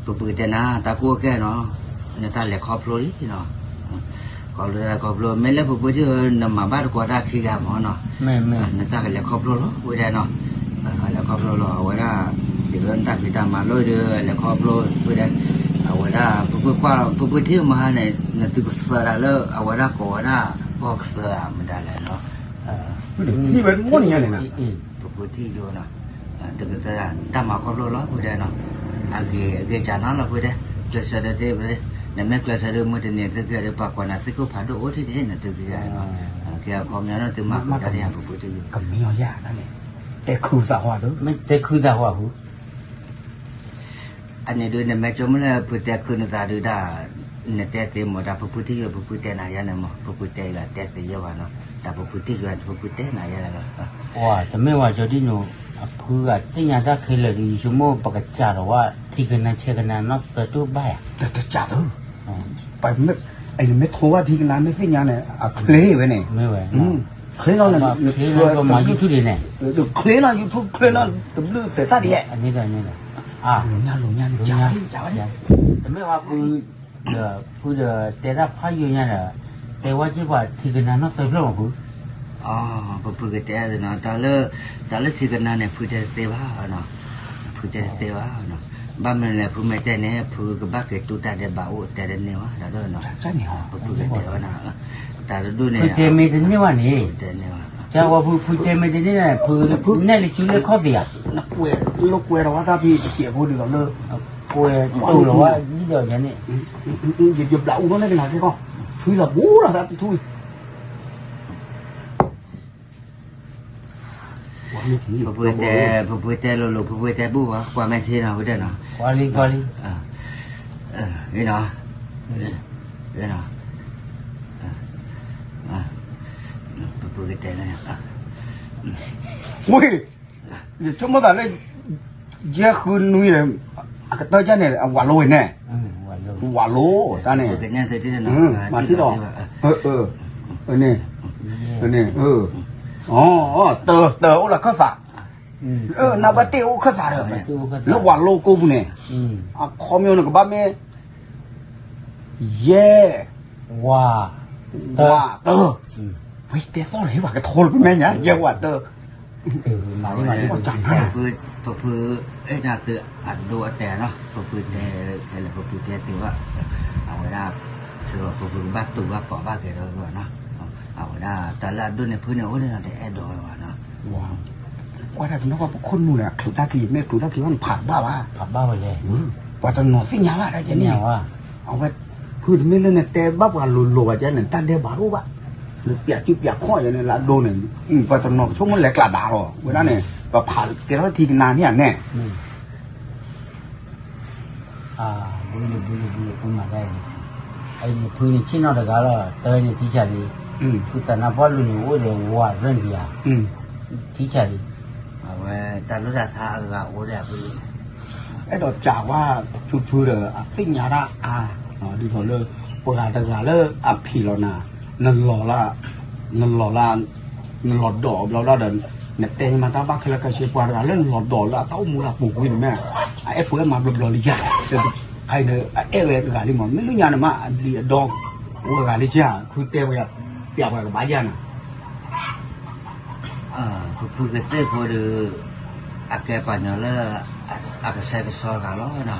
ပပှ့ၤတဲနၤ တၢ်ကိၢ်ကဲနီၤ, နတၢ်လဲၤခီဖျိလံနီၤ, ခီဖျိတၢ်ခီဖျိ မ့ၢ်လၢပပှ့ၤထံၣ် နမၤဘၣ်တကိးတၢ်ခံဂၤမးနီၤ, နတၢ်ကလဲၤခီဖျိလီၤဝဲဒၣ်နီၤ, လဲၤခီဖျိလီၤ အဝဲဒၣ် ဒ်သိးနတၢ်ဖံးတၢ်မၤလိဒီး လဲၤခီဖျိဝဲဒၣ်, အဝဲဒၣ် ပပှ့ၤကွၢ် ပပှ့ၤထံၣ်မဟါန့ၣ် နသုကသၢဒၣ်လၢ အဝဲဒၣ်ကိးဝဲဒၣ် ကီၢ်ချၢဧါ မတၤလဲၣ်နီၤ ထံၣ်ဝဲတမီၢ်န့ၣ်ညါန့ၣ်, ပပှ့ၤထံၣ်ဒိနီၤ, တကသၢဒၣ် တၢ်မၤခီဖျိလီၤ ပှ့ၤဒဲးနီၤ, အဂ့ၤ အဂ့ၤကၢ်နီၤလီၤ ပှ့ၤဒဲး, ကျဲးစၢးဒီးသ့ၣ်ဝဲ, နမ့ၢ်ကျဲးစၢးဒီး မုၢ်တနံၤသုကဒီး ပှၤကွၢ်နၤသုးခိၣ်ဖးဒိၣ်အိၣ်ထံၣ်န့ၣ် နသုကယၤနီၤ, ကဲအခီပညီနီၤ သုမၤကဒါတယၤ ပပှ့ၤထံၣ်ယိ, ကမ့ၢ်အီၤယၤန့ၣ်, တဲခုသးဟီသု, မ့ၢ်တဲခုသးဟီအဃိ အန့ၣ်ဒုး နမ့ၢ်ဆိကမိၣ်လၢ ဖုတဲခုနသးဒုးဒၣ်, နတဲသ့မ့ၢ်ဒၣ် ပဖုထံၣ်ယိ ပဖုတဲနၤယါန့ၣ်မ့ၢ် ပဖုတဲလၢတဲသ့ယဲဘၣ်နီၤ, တၢ်ပဖုထံၣ်ယိ ပဖုတဲနၤယါန့ၣ်လီၤ, ပှၤတမ့ၢ်ဝဲကၠီဒံၣ်နိ, အဖုဂၤသ့ၣ်ညါတၢ်ခဲလၢာ်ဒီး ယဆိကမိၣ် ပကစးထီၣ်ဝဲ ထံကနါဆဲကနါနီၢ်သၢတိၢ်ဘၣ်ယၤ, တစးသု, နမ့ၢ်ထိဝဲထံကနါမ့ၢ်သ့ၣ်ညါန့ၣ် အချ့ဝဲန့ၣ်, မ့ၢ်ဝဲ, ချ့လီၤ, မၤ YouTube ဒ်န့ၣ်, ချ့လီၤ YouTube ချ့လီၤ တဘျုးသဲးသၣ်ဒ်, အန့ၣ်ဒီးန့ၣ်ဒီး, လိၤညါလိၤညါန့ၣ်, တမ့ၢ်ဝဲဖု, ဒီးဖုဒီးတဲတၢ်ဖးယိာ်ညါဒီး, တဲဝဲက့ၤပှၤထံကနါနီၢ်သၢဖျၢၣ်မးဖု, ပဖုကတဲနီၤ, တၢ်လၢထံကနါန့ၣ် ဖုတဲတသ့ဘၣ်, ဖုတဲတသ့ဘၣ်, ဘၣ်မနုၤလဲၣ် ဖုမ့ၢ်တဲန့ၣ် ဖုကဘၣ်က့ၤတူၢ်တၢ်ဒဲးဘးအိၣ်တဲတန့ၢ်ဘၣ်, ပဖုကတဲဝဲဒၣ်, တၢ်တဒူၣ်န့ၣ်, ဖုတဲမ့ၢ်တန့ၢ်ဘၣ်န့ၣ်, တဲန့ၢ်ဘၣ်, ကဝဲဖု ဖုတဲမ့ၢ်တန့ၢ်န့ၣ် ဖုနဲၣ်လၢစုလၢခီၣ်သ့ၣ်ဧါ, နကွဲးလိာ်ကွဲးဒီးဝဲတၢ်ဖံးတစဲးဖိဒ်သိးလၢ, ကွဲးတိၢ်လီၤဝဲဒ်ဒီးယၤန့ၣ်, ယဘျးအူနီၢ်န့ၢ်ကနၤခဲကီၢ်, ထွံလီၤဘူးလီၤတၢ်တထူၣ် ပပှ့ၤတဲ, ပပှ့ၤတဲလိၤလိၤ ပပှ့ၤတဲဘူၣ်ဘၣ် ကွၢ်မဲာ်ထံနီၤ ပတဲနီၤ, ကွၢ်လံ ကွၢ်လံ, နီၤ, ပပှ့ၤကတဲလၢ, ဝ့ၢ်, ယဆိကမိၣ်သးလၢ ယဲၢ်ဃုနွံဒီး အကတၢၢ်ကၢ်န့ၣ် အဝၤလိဝဲန့ၣ်, ဝၤလိတၢ်န့ၣ်, မၤထံၣ်လီၤ, န့ၣ်, တၢ်အိၣ်လၢခၢၣ်သး, နဘၣ်တ့ၢ်အိၣ်ခၢၣ်သးဒီး, လၢဝၤလိကိးပူၤန့ၣ်, အခီပညီနကဘၣ်မ့ၢ် ယဲၢ်, ဝၤ, တၢ, ဝၤတၢ, ဝဲတဲသီၣ်လၢၤဘၣ်ကထီလၢပမဲာ်ညါ ယဲၢ်ဝၤတၢ, ပဖုအဲၣ်နၤသုအဒိအတဲာ်နီၤ ပဖုတဲ, လၢပဖုတဲသုဘၣ်, အဝဲဒၣ် ပဖုကဘၣ်တူၢ်ဘၣ်ကိးဘၣ်က့ၤဒီးနီၤ, အဝဲဒၣ်တၢ်လၢအဒိၣ်န့ၢ်ဖုန့ၣ်အိၣ်ဒ်န့ၣ်ဒီး တအဲၣ်ဒိးဝဲဘၣ်နီၤ. ကွၢ်တၢ်ကနီၣ်ပခိၣ်နူာ်န့ၣ် အချုးတၢ်ခံ မ့ၢ်ချုးတၢ်ခံဘၣ်န့ၣ် ဖးဘၣ်ဘၣ်, ဖးဘၣ်ဝဲလဲၣ်, ပှၤတနီၤသ့ၣ်ညါဘၣ်တၢ်ကဲန့ၣ်, အဝဲ ဖုတမ့ၢ်လၢနတဲဘၣ်ပှၤလိၤလိၤဘၣ်ကဲန့ၣ် တၢ်ဒဲးဘးတအိၣ်ဘၣ်, နပျးစုပျးခီၣ်ယဲန့ၣ်လၢအဒိန့ၣ်, ပှၤတနီၤကဆိကမိၣ်လဲၤကျးဒၣ်လီၤ, ဝဲဒၣ်န့ၣ် ပဖးကဲထီၣ်ထံကနါန့ၣ်ဧါန့ၣ် ဘုလဘုလဘုပမၤတၢ်အံၤ, အံၤန့ၣ်ဖုန့ၣ်ဆ့ၣ်နီၤတဂၤလီၤ, တၢ်န့ၣ်ထံဆးလံ, ဖုသးနါပှၢ်လူၤန့ၣ်အိၣ်ဒီးဝၤရၢၢ်ဒံးဧါ, ထံဆးလံ, အဝဲတၢ်လိၣ်တၢ်ထါအဂၤအိၣ်ဒီးဖု, အဲၣ်ဒိးစံးဝဲ ဖုဖုဒီး အသ့ၣ်ညါတၢ်အါ, ဒ်သိးလၢ ပှၤတဂၤလၢအဖံးလီၤနၤ, နလီၤလၢ နလီၤလၢ နလီၤဒီးဘျီဘျီဒီး နတဲမၤတၢ်ဘၣ်ခဲလၢာ်ခဲဆ့ ပှၤတဂၤလၢနလီၤဒီးလၢအတၢ်အိၣ်မူလၢအပူၤကွံာ်န့ၣ်မ့ၢ် အအဲၣ်ဖိအဲၣ်မါဘျီဘျီလံယၤ, ခါအံၤန့ၣ် အအဲၣ်ဝဲတဂၤလံမး မ့ၢ်လၢညါန့ၣ်မး အလံၤအဒီ အိၣ်တဂၤလံယၤ ဖုတဲဝဲ ပျးပှၤကဘၣ်ယၤန့ၣ် ပဖုကသ့ၣ်ဖိဒီး အကဲပှၤကညီလၢ အကဆှဲကဆှီတဂၤလီၤ.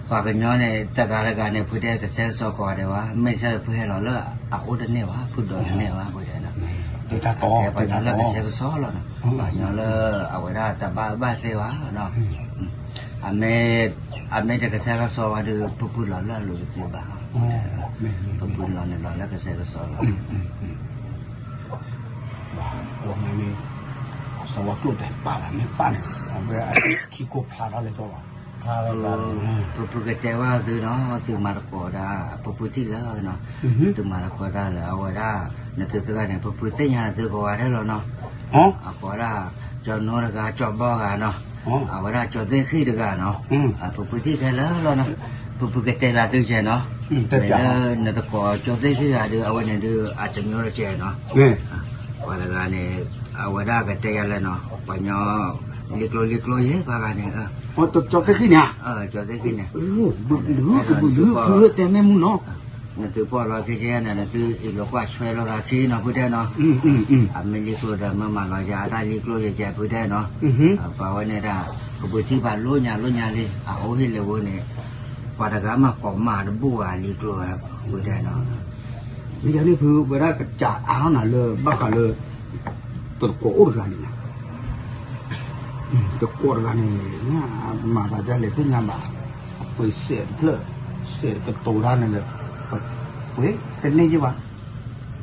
ပှၤကညီန့ၣ် တဂၤတဂၤန့ၣ် ဖုတဲကဆှဲကဆှီကိးဂၤဒဲးဘၣ်, မ့ၢ်ဆၢဖုဟဲလီၤလၢအအိၣ်တန့ၢ်ဘၣ်, ဖုဒိးတန့ၢ်ဘၣ်, ဖုတဲ, ကဲပှၤကညီလၢကဆှဲကဆှီလီၤ, ပှၤကညီလၢအဝဲဒၣ်တဘၣ်ဘၣ်သ့ဘၣ်, အမ့ၢ်တကဆှဲကဆှီဘၣ်ဒီး ဖုဖုလီၤလၢအလိၤတသ့ဘၣ်, ဖုဖုလီၤန့ၣ်လီၤလၢကဆှဲကဆှီလီၤ. ပှၤမ့ၢ် စီၤဝါကျိၣ်တဲပာ်လၢမ့ၢ်ပာ်န့ၣ် အဝဲအခံကိးဖျါထီၣ်လၢကၠီလီၤ. ဖုဖုကတဲဘၣ်သုနီၤ, သုမၤသကိးဒၣ် ဖုဖုထံၣ်လၢနီၤ, သုမၤသကိးတၢ်လၢအဝဲဒၣ် နသုသ့ၣ်တဖၣ်န့ၣ် ဖုဖုသ့ၣ်ညါသုကိးဂၤဒဲးလီၤနီၤ, အကိးဒၣ် ကၠီနိတဂၤ ကၠီဘီဂၤနီၤ, အဝဲဒၣ်ကၠီသ့ၣ်ဃံၣ်တဂၤနီၤ, ဖုဖုထံၣ်ခဲလၢာ်လီၤနီၤ, ဖုဖုကတဲဘၣ်သုကဲနီၤ, မ့ၢ်လၢနသကိးကၠီသ့ၣ်ဃံၣ်ဂၤဒီး အဝဲန့ၣ်ဒုးအတမံၤတကဲနီၤ ပှၤတဂၤန့ၣ် အဝဲဒၣ်ကတဲယၤလၢနီၤ ပှၤညီ လံကျိလံကျိယဲၢ်ပှၤဂၤန့ၣ် ကၠီသ့ၣ်ဃံၣ်န့ၣ်, ကၠီသ့ၣ်ဃံၣ်န့ၣ်, ဘုဘုဘုတဲမ့ၢ်မူနီၤ, နသုပီၣ်လီၤကဲကဲန့ၣ် နသုအံးလိာ်ကွၢ်ဆွဲလိာ်သးခံနီၤ ဖုတဲနီၤ, အမ့ၢ်လံကျိဒီးမ့ၢ်မၤလီၤယၤအတၢ်လံကျိယဲၢ်ကဲဖုတဲနီၤ, ပှၤဝဲန့ၣ်ဒၣ် ကပူၤထံၣ်ဘၣ်လိညါလိညါလံ အအိၣ်ဟ့ၣ်လၢဝဲန့ၣ် ပှၤတဂၤမၤကိးမးတဘူၣ်ဘၣ်လံကျိဝဲ ဖုတဲနီၤ မ့ၢ်ယၤန့ၣ်ဖုဝဲဒၣ်ကစးအါထီၣ်နၤလၢဘၣ်ဃးလၢ ပသကိးအိၣ်တဂၤန့ၣ်, သကိးတဂၤန့ၣ် မၤသးဒ်လဲၣ်သ့ၣ်ညါဘၣ်, အပှ့ၤစဲးတဖျၢၣ်, စဲးတကတိၤတၢ်န့ၣ်လၢ ပှ့ၤတန့ၢ်ယဘၣ်,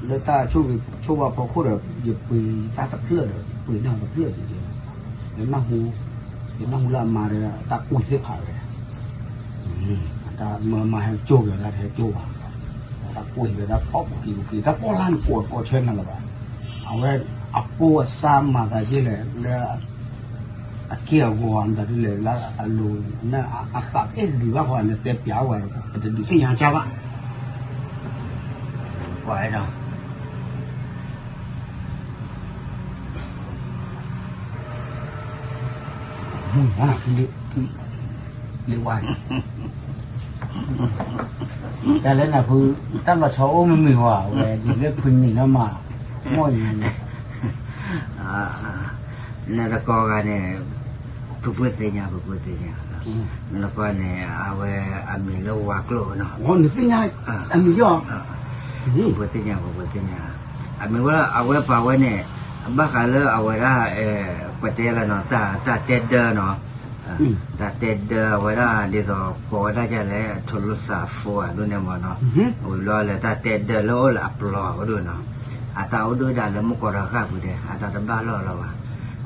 လၢတၢ်ဆိၣ်ဂ့ၤဆိၣ်ဝါဖီခိၣ်ဒီး ယပှ့ၤတၢ်တဖျၢၣ်ဒီး ပှ့ၤတၢ်တဖျၢၣ်န့ၣ်, ယနၢ်ဟူ, ယနၢ်ဟူလၢအမါဒီးတၢ်ကွံာ်သ့ၣ်ဖးဝဲ တၢ်မၢမါဟဲကၠိက့ၤတၢ်ဟဲကၠိဘၣ်, တၢ်ကွံာ်ဝဲဒၣ်ဖီၣ်ပူၤက့ၤပူၤက့ၤ တၢ်ပီၣ်လၢနကိးတကိးဆၢနၤလၢၤဘၣ်, အဝဲအပိၢ်အစါမၤသးယဲၢ်လဲၣ်လၢ အက့ၢ်အဂီၤအတၢ်ဒ်လဲၣ် လၢအလိၤန့ၣ် အသးအဲၣ်ဒုးဘၣ်ဃီန့ၣ် တဲပျးဝဲ ပတဒုးသ့ၣ်ညါကၢ်ဘၣ် ကွၢ်အဲၣ်ဒိး မုၢ်ဝါဖုလ့ဝါ, တၢ်လၢနဖု တၢ်လီၤဆီအိၣ်မုာ်မုာ်ဝဲ ဝဲဒ်လၢဖုန့ၣ်လီၤမး, မ့ၢ်အံၤန့ၣ် နတကိးဂၤန့ၣ် ဖုဖုသ့ၣ်ညါ ဖုဖုသ့ၣ်ညါ, နတကိးန့ၣ် အဝဲအမံၤလၢဝါကျိၣ်နီၤ, နသ့ၣ်ညါ အမံၤလီၤ, ဖုဖုသ့ၣ်ညါ ဖုဖုသ့ၣ်ညါ, အမံၤဝဲ အဝဲပာ်ဝဲန့ၣ် ဘၣ်ဃးလၢအဝဲဒၣ် ပတဲလၢနီၤ တၢ်တဲဒၢနီၤ, တၢ်တဲဒၢအဝဲဒၣ်ဒ်သိးကိးဝဲဒၣ်ဒ်လဲၣ် ထိၣ်လိာ်သးဖိအဒိန့ၣ်မ့ၢ်နီၤ, ဝံၤဘျီလၢတၢ်တဲဒၢလၢအိၣ်လၢအပျီအဒိနီၤ, အတၢ်အိၣ်ဒိၣ်ဒၣ်လၢမုၢ်ကီၢ်တဃၣ်ပူၤဒဲး အတၢ်တဘၣ်လိာ်လီၤဘၣ်,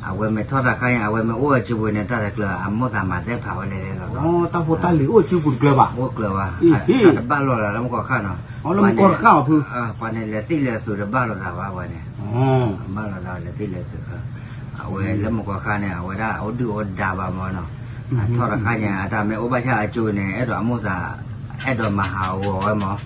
အဝဲမ့ၢ်ထီၣ်တၢ်ခါအံၤ အဝဲမ့ၢ်အိၣ်အစုပူၤန့ၣ် တၢ်တကျၢၤ အမိၢ်သးမၤသ့ၣ်ဖးဝဲလဲၣ်လဲၣ်လီၤ, တၢ်ဖိတၢ်လံၤအိၣ်အစုပူၤတကျၢၤဘၣ်, အိၣ်ကျၢၤဘၣ်, တၢ်တဘၣ်လိာ်လၢမုၢ်ကီၢ်တဃၣ်နီၤ, လၢမုၢ်ကီၢ်တဃၣ်အီၤဖု, ပှၤန့ၣ်လဲၤသံၣ်လဲၤသူးတဘၣ်လိာ်သးဘၣ်ပှၤန့ၣ်, ဘၣ်လိာ်သးလဲၤသံၣ်လဲၤသူး, အဝဲလၢမုၢ်ကီၢ်တဃၣ်န့ၣ် အဝဲဒၣ်အိၣ်ဒုၣ်အိၣ်ဒါဘၣ်မ့ၢ်နီၤ, အထီၣ်တခါညါ အတၢ်မ့ၢ်အိၣ်ဘၣ်ဆၣ်အကၠိန့ၣ် အဲၣ်ဒိးအမိၢ်သး အဲၣ်ဒိးမၤဟးဂီၤဝဲမ့ၢ်,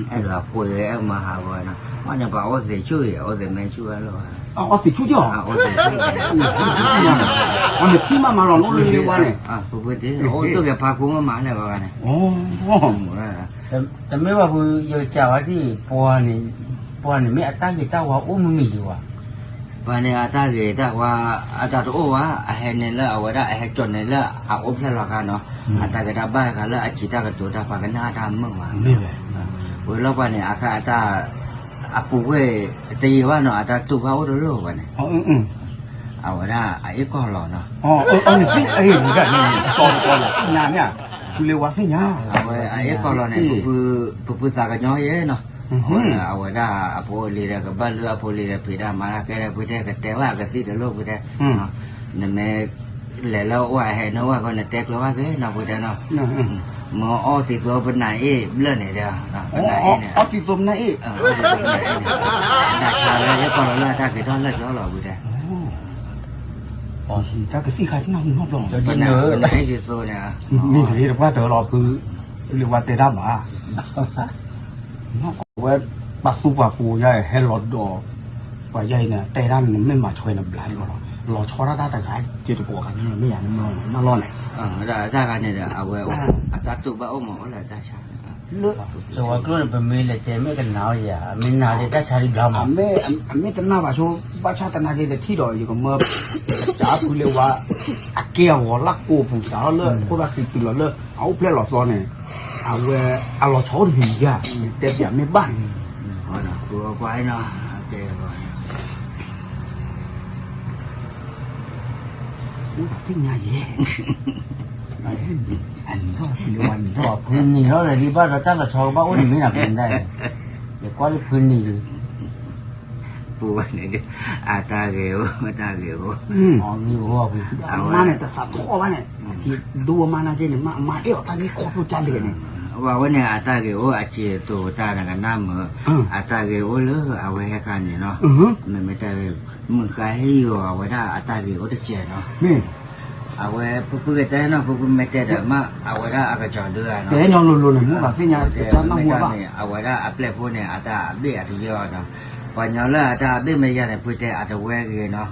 အဲၣ်ဒိးကွံာ်ဝဲ အဲၣ်မၤဟးဂီၤဝဲနီၤ, ဘၣ်န့ၣ်ပှၤအိၣ်သ့ၣ်ဆူၣ်အံၤ အိၣ်သ့ၣ်မ့ၢ်ဆူၣ်ဝဲလီၤ, အိၣ်သ့ၣ်ဆူၣ်ကီး, အဝဲန့ၣ်ထံၣ်မးမးလီၤ နအိၣ်လၢလ့ဝါန့ၣ်, အိၣ်သူၣ်ဂဲၤဖးခိၣ်မးမးလဲၣ်ဘၣ်ဂၤန့ၣ်, တမ့ၢ်ဘၣ်ဖု ယကစၢ်ဝဲဒၣ် ပှၤန့ၣ် ပှၤန့ၣ်မ့ၢ်အတၢ်ဂ့ၤတၢ်ဝါအိၣ်မုာ်မုာ်ယံၤဝဲ, ပှၤန့ၣ်အတၢ်ဂ့ၤတၢ်ဝါ အတၢ်တအိၣ်ဝဲ အဟဲန့ၣ်လၢအဝဲဒၣ် အဟဲကၠီၣ်န့ၣ်လၢအအိၣ်ဖျဲၣ်လီၤခါနီၤ, အတၢ်ဂ့ၤတၢ်ဘၣ်ဃးလၢအစံးတၢ်ကတိၤတၢ် ပှၤကနၣ်တၢ်မုာ်ဝဲ, မ့ၢ်ဝဲ, ဝဲလီၤပှၤန့ၣ် အခါအတၢ် အပူၤဝဲၢ်တယံာ်ဘၣ်နီၤ အတၢ်တူၢ်ဘၣ်အိၣ်တလိၣ်ပှၤန့ၣ်, အဝဲဒၣ်အအ့ၣ်ကီၢ်လီၤနီၤ, အဝဲအအ့ၣ်ကီၢ်လီၤန့ၣ် ပပုၢ်သးကညီယဲနီၤ, အဝဲဒၣ်အဖိအလံၤဒီးကဘၣ်လုၢ်အဖိအလံၤဒီးဖံးတၢ်မၤတၢ်ကဲဒီး ပတဲကတဲဘၣ်ကသံၣ်တလိၣ်ပတဲ, နမ့ၢ် လဲၤလၢအအိၣ်အဟဲနအိၣ်အဂီၢ် နတဲကျၢၤဘၣ်က့ၤနီၤ ပတဲနီၤ, မ့ၢ်အီၣ်သံသိပနၤအ့ၣ်ဘျၢၣ်န့ၣ်ဒီး ပနၤအ့ၣ်န့ၣ်, အီၣ်သံသိပနၤအ့ၣ်, ဒၣ်ဆါလၢအ့ၣ်ကီၢ်လီၤလၢအတၢ်က့ၤထီၣ်လၢာ်ကၠီလီၤပတဲ, တၢ်ကသံၣ်ခါတနၢ်ဟူနီတဘျီ, ပနၤအ့ၣ်သံသိန့ၣ်, မ့ၢ်တဂ့ၤတပှၢ်တၢၢ်လီၤ ဖုလံၤဝါတဲတၢ်ဘၣ် အဝဲ ပှၤသူပှၤပူၤယါအံၤ ဟဲလီၤဒီး ပှၤယါအံၤန့ၣ် တဲဒၣ်န့ၣ် မ့ၢ်မၤထွဲန့ၣ် ဘျါလီၤလီၤ, လီၤဆီဒၣ်တၢ်တဂၤ က့ၤတကိးဂၤန့ၣ် မ့ၢ်ယၤန့ၣ်မ့ၢ်နီၢ်လီၤန့ၣ်, တၢ်ဂၤန့ၣ်ဒီး အဝဲအတၢ်တူၢ်ဘၣ်အိၣ်မးအိၣ်လၢတၢ်ဆါ, လၢတဝီကျိန့ၣ် ပမ့ၢ်လဲၤတဲမ့ၢ်ကနၣ်အီၤယၤ အမ့ၢ်နၤဒ်တၢ်ဆါဒ်ဘျါမး, အမ့ၢ်တနာ်ဘၣ်ဆိ ဘၣ်ဆၣ်သနာ်က့တထံၣ်ဒီး ယကမၢ ကစၢ်ဖုလ့ဝါ အကဲအဂီၤလၢကိးပူၤစးထီၣ်လၢ ဖိသၣ်ဃံးတုၤလီၤလၢ အအိၣ်ဖျဲၣ်လီၤသီန့ၣ်, အဝဲအလီၤဆီအိၣ်တမံၤယါ, တဲပၠးမ့ၢ်ဘၣ်န့ၣ်, ကွၢ်နီၤ, တဲဂီၤ အိၣ်သ့ၣ်ညါယဲ, အနံၤထီၣ်ဖုလ့ဝါနံၤထီၣ်ဖု, နံၤထီၣ်လၢဒ်ဘၣ်ဒီးတၢ်လီၤဆီကဘၣ်အိၣ်န့ၣ်မ့ၢ်နၤဖုဒၣ်, ယကွၢ်လၢဖုနံၤဒီး ပူၤဘၣ်န့ၣ်ဒီး အတၢ်ဂ့ၤအိၣ် တၢ်ဂ့ၤအိၣ်, အမါန့ၣ်တသးထီၣ်ဘၣ်န့ၣ်, ဒိအမါနာ်က့န့ၣ် မ့ၢ်အမါအဲၣ်အီၤတၢ်ဂ့ၢ်ခီဖျိတၢ်လဲၣ်န့ၣ်, အဝဲန့ၣ် အတၢ်ဂ့ၤအိၣ်အစံးအသိးတၢ်နကနၣ်မုာ်, အတၢ်ဂ့ၤအိၣ်လၢအဝဲဟဲခါန့ၣ်နီၤ, မ့မ့ၢ်တၢ်ဂ့ၤ မုၢ်ဃါဟ့ၣ်ယီၤအဝဲဒၣ်အတၢ်ဂ့ၤအိၣ်တစဲးနီၤ, အဝဲဖုဖုကတဲနီၤ ဖုဖုမ့ၢ်တဲဒီးမ့ၢ် အဝဲဒၣ်အကစီၤဒုဧါနီၤ, တဲညီလိၤလိၤန့ၣ် မ့ၢ်သ့ၣ်ညါ တၢ်နၢ်ဟူဘၣ်န့ၣ် အဝဲဒၣ်အပျဲၢ်ဖိန့ၣ် အတၢ်အဘ့ၣ်အတယၢၢ်အီၤနီၤ, ပှၤညီလၢအတၢ်အဘ့ၣ်မ့ၢ်ယါန့ၣ် ဖုတဲအတဝဲဂ့ၤနီၤ,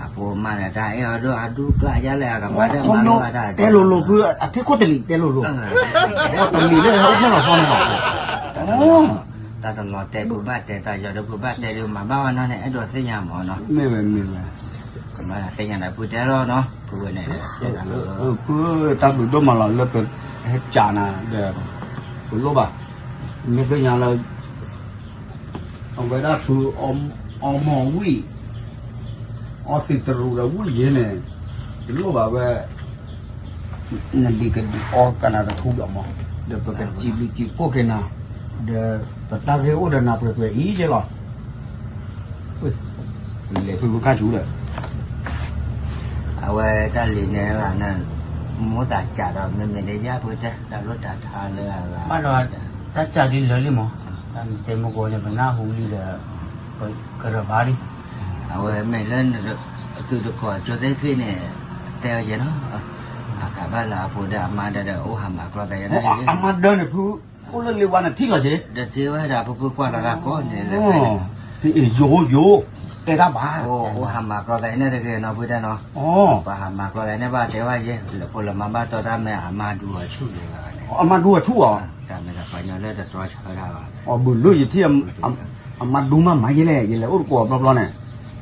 အဖိမါန့ၣ် တၢ်အဲၣ်အီၤဒိၣ်အဒူကျါယါလဲၣ် အကမၤဒၢၣ်မၤလိဘၣ်တၢ် တဲလိၤလိၤဖု အထံခိၣ်တလံၤတဲလိၤလိၤ, တမံၤလၢဟဲအိၣ်ဖျဲၣ်လီၤသီန့ၣ်လီၤ, တၢ်တလီၤတဲဖုဘၣ်တဲ တၢ်ယီၤဒီးဖုဘၣ်တဲဒီးမၤဘၣ်ဝဲနီၤန့ၣ် အဲၣ်ဒိးသ့ၣ်ညါမးနီၤ, မ့ၢ်ဝဲမ့ၢ်ဝဲ, ကမၤသ့ၣ်ညါဒီးဖုတဲလီၤနီၤ, ဖုဝဲန့ၣ်, ဖုတၢ်ဘျုးဒိၣ်မးလီၤလၢပဟဲကးနၤဒီး ပလိၣ်ဘၣ်, မ့ၢ်သ့ၣ်ညါလၢ အဝဲဒၣ်ဖု အီမီၢ်ဝံၣ်, အီသံးတရူးဒီးဝံၣ်ယဲန့ၣ်, တလိၣ်ဘၣ်ဝဲ, နဒံးကဒံးအီကနၤတထူဒီးမး, ဒီးပကစံးဘျုးစံးဖှိၣ်က့ၤနၤ, ဒီးပတၢ်ဂ့ၢ်အိၣ်ဒီးနၤပှဲၤပှဲၤအံၤက့လီၤ, လဲၤဖုဖုခါဆူဒီး အဝဲတၢ်လံၤန့ၣ်လၢန့ၣ်, မိၢ်သးစးဒီးမ့မ့ၢ်လၢယၤပတဲ တၢ်လိၣ်တၢ်ထါလၢအဂၤ, ဘၣ်ဒီး တၢ်စးလံလၢာ်လံမး, တၢ်မ့ၢ်တဲမုၢ်ကီၤန့ၣ် ပနၢ်ဟူလံဒီး ကရၢၢ်ဘၣ်လံ, အဝဲမ့ၢ်လၢ သုတကိးကၠိသ့ၣ်ဃ့ၢ်န့ၣ် တဲအီၤယဲနီၤ, အကးဘၣ်လၢအဖိဒီးအမါဒီး အိၣ်ဟးမၤကျီသးယဲန့ၣ်, အမါဒၢန့ၣ်ဖု အိၣ်လၢလ့ဝါန့ၣ်ထံၣ်လီၤက့ၤ, ဒီးထံၣ်ဝဲဒၣ်ဖုဖုကွၢ်လီၤတၢ်ကိးန့ၣ်လၢ ယိယိ တဲတၢ်ဘၣ်, အိၣ်ဟးမၤကျီသးန့ၣ်တဂ့ၤနီၤ ဖုတဲနီၤ, ပှၤဟးမၤကျီသးန့ၣ်ဘၣ်တဲဘၣ်ယဲ, လၢဖိလၢမါဘၣ်တီတၢ်မ့ၢ်အမါဒူအီၤဆူၣ်လၢၤဘၣ်န့ၣ်, အမါဒူအီၤဆူၣ်အီၤ, တၢ်မ့ၢ်တၢ်ပှၤညီလၢတတြီဆၢတၢ်ဘၣ်, အီၣ်ဘုးလၢယထံၣ် အမါဒူမးမးယဲလဲၣ်, ယလဲၤအိၣ်တကိးဘျီဘျီန့ၣ်,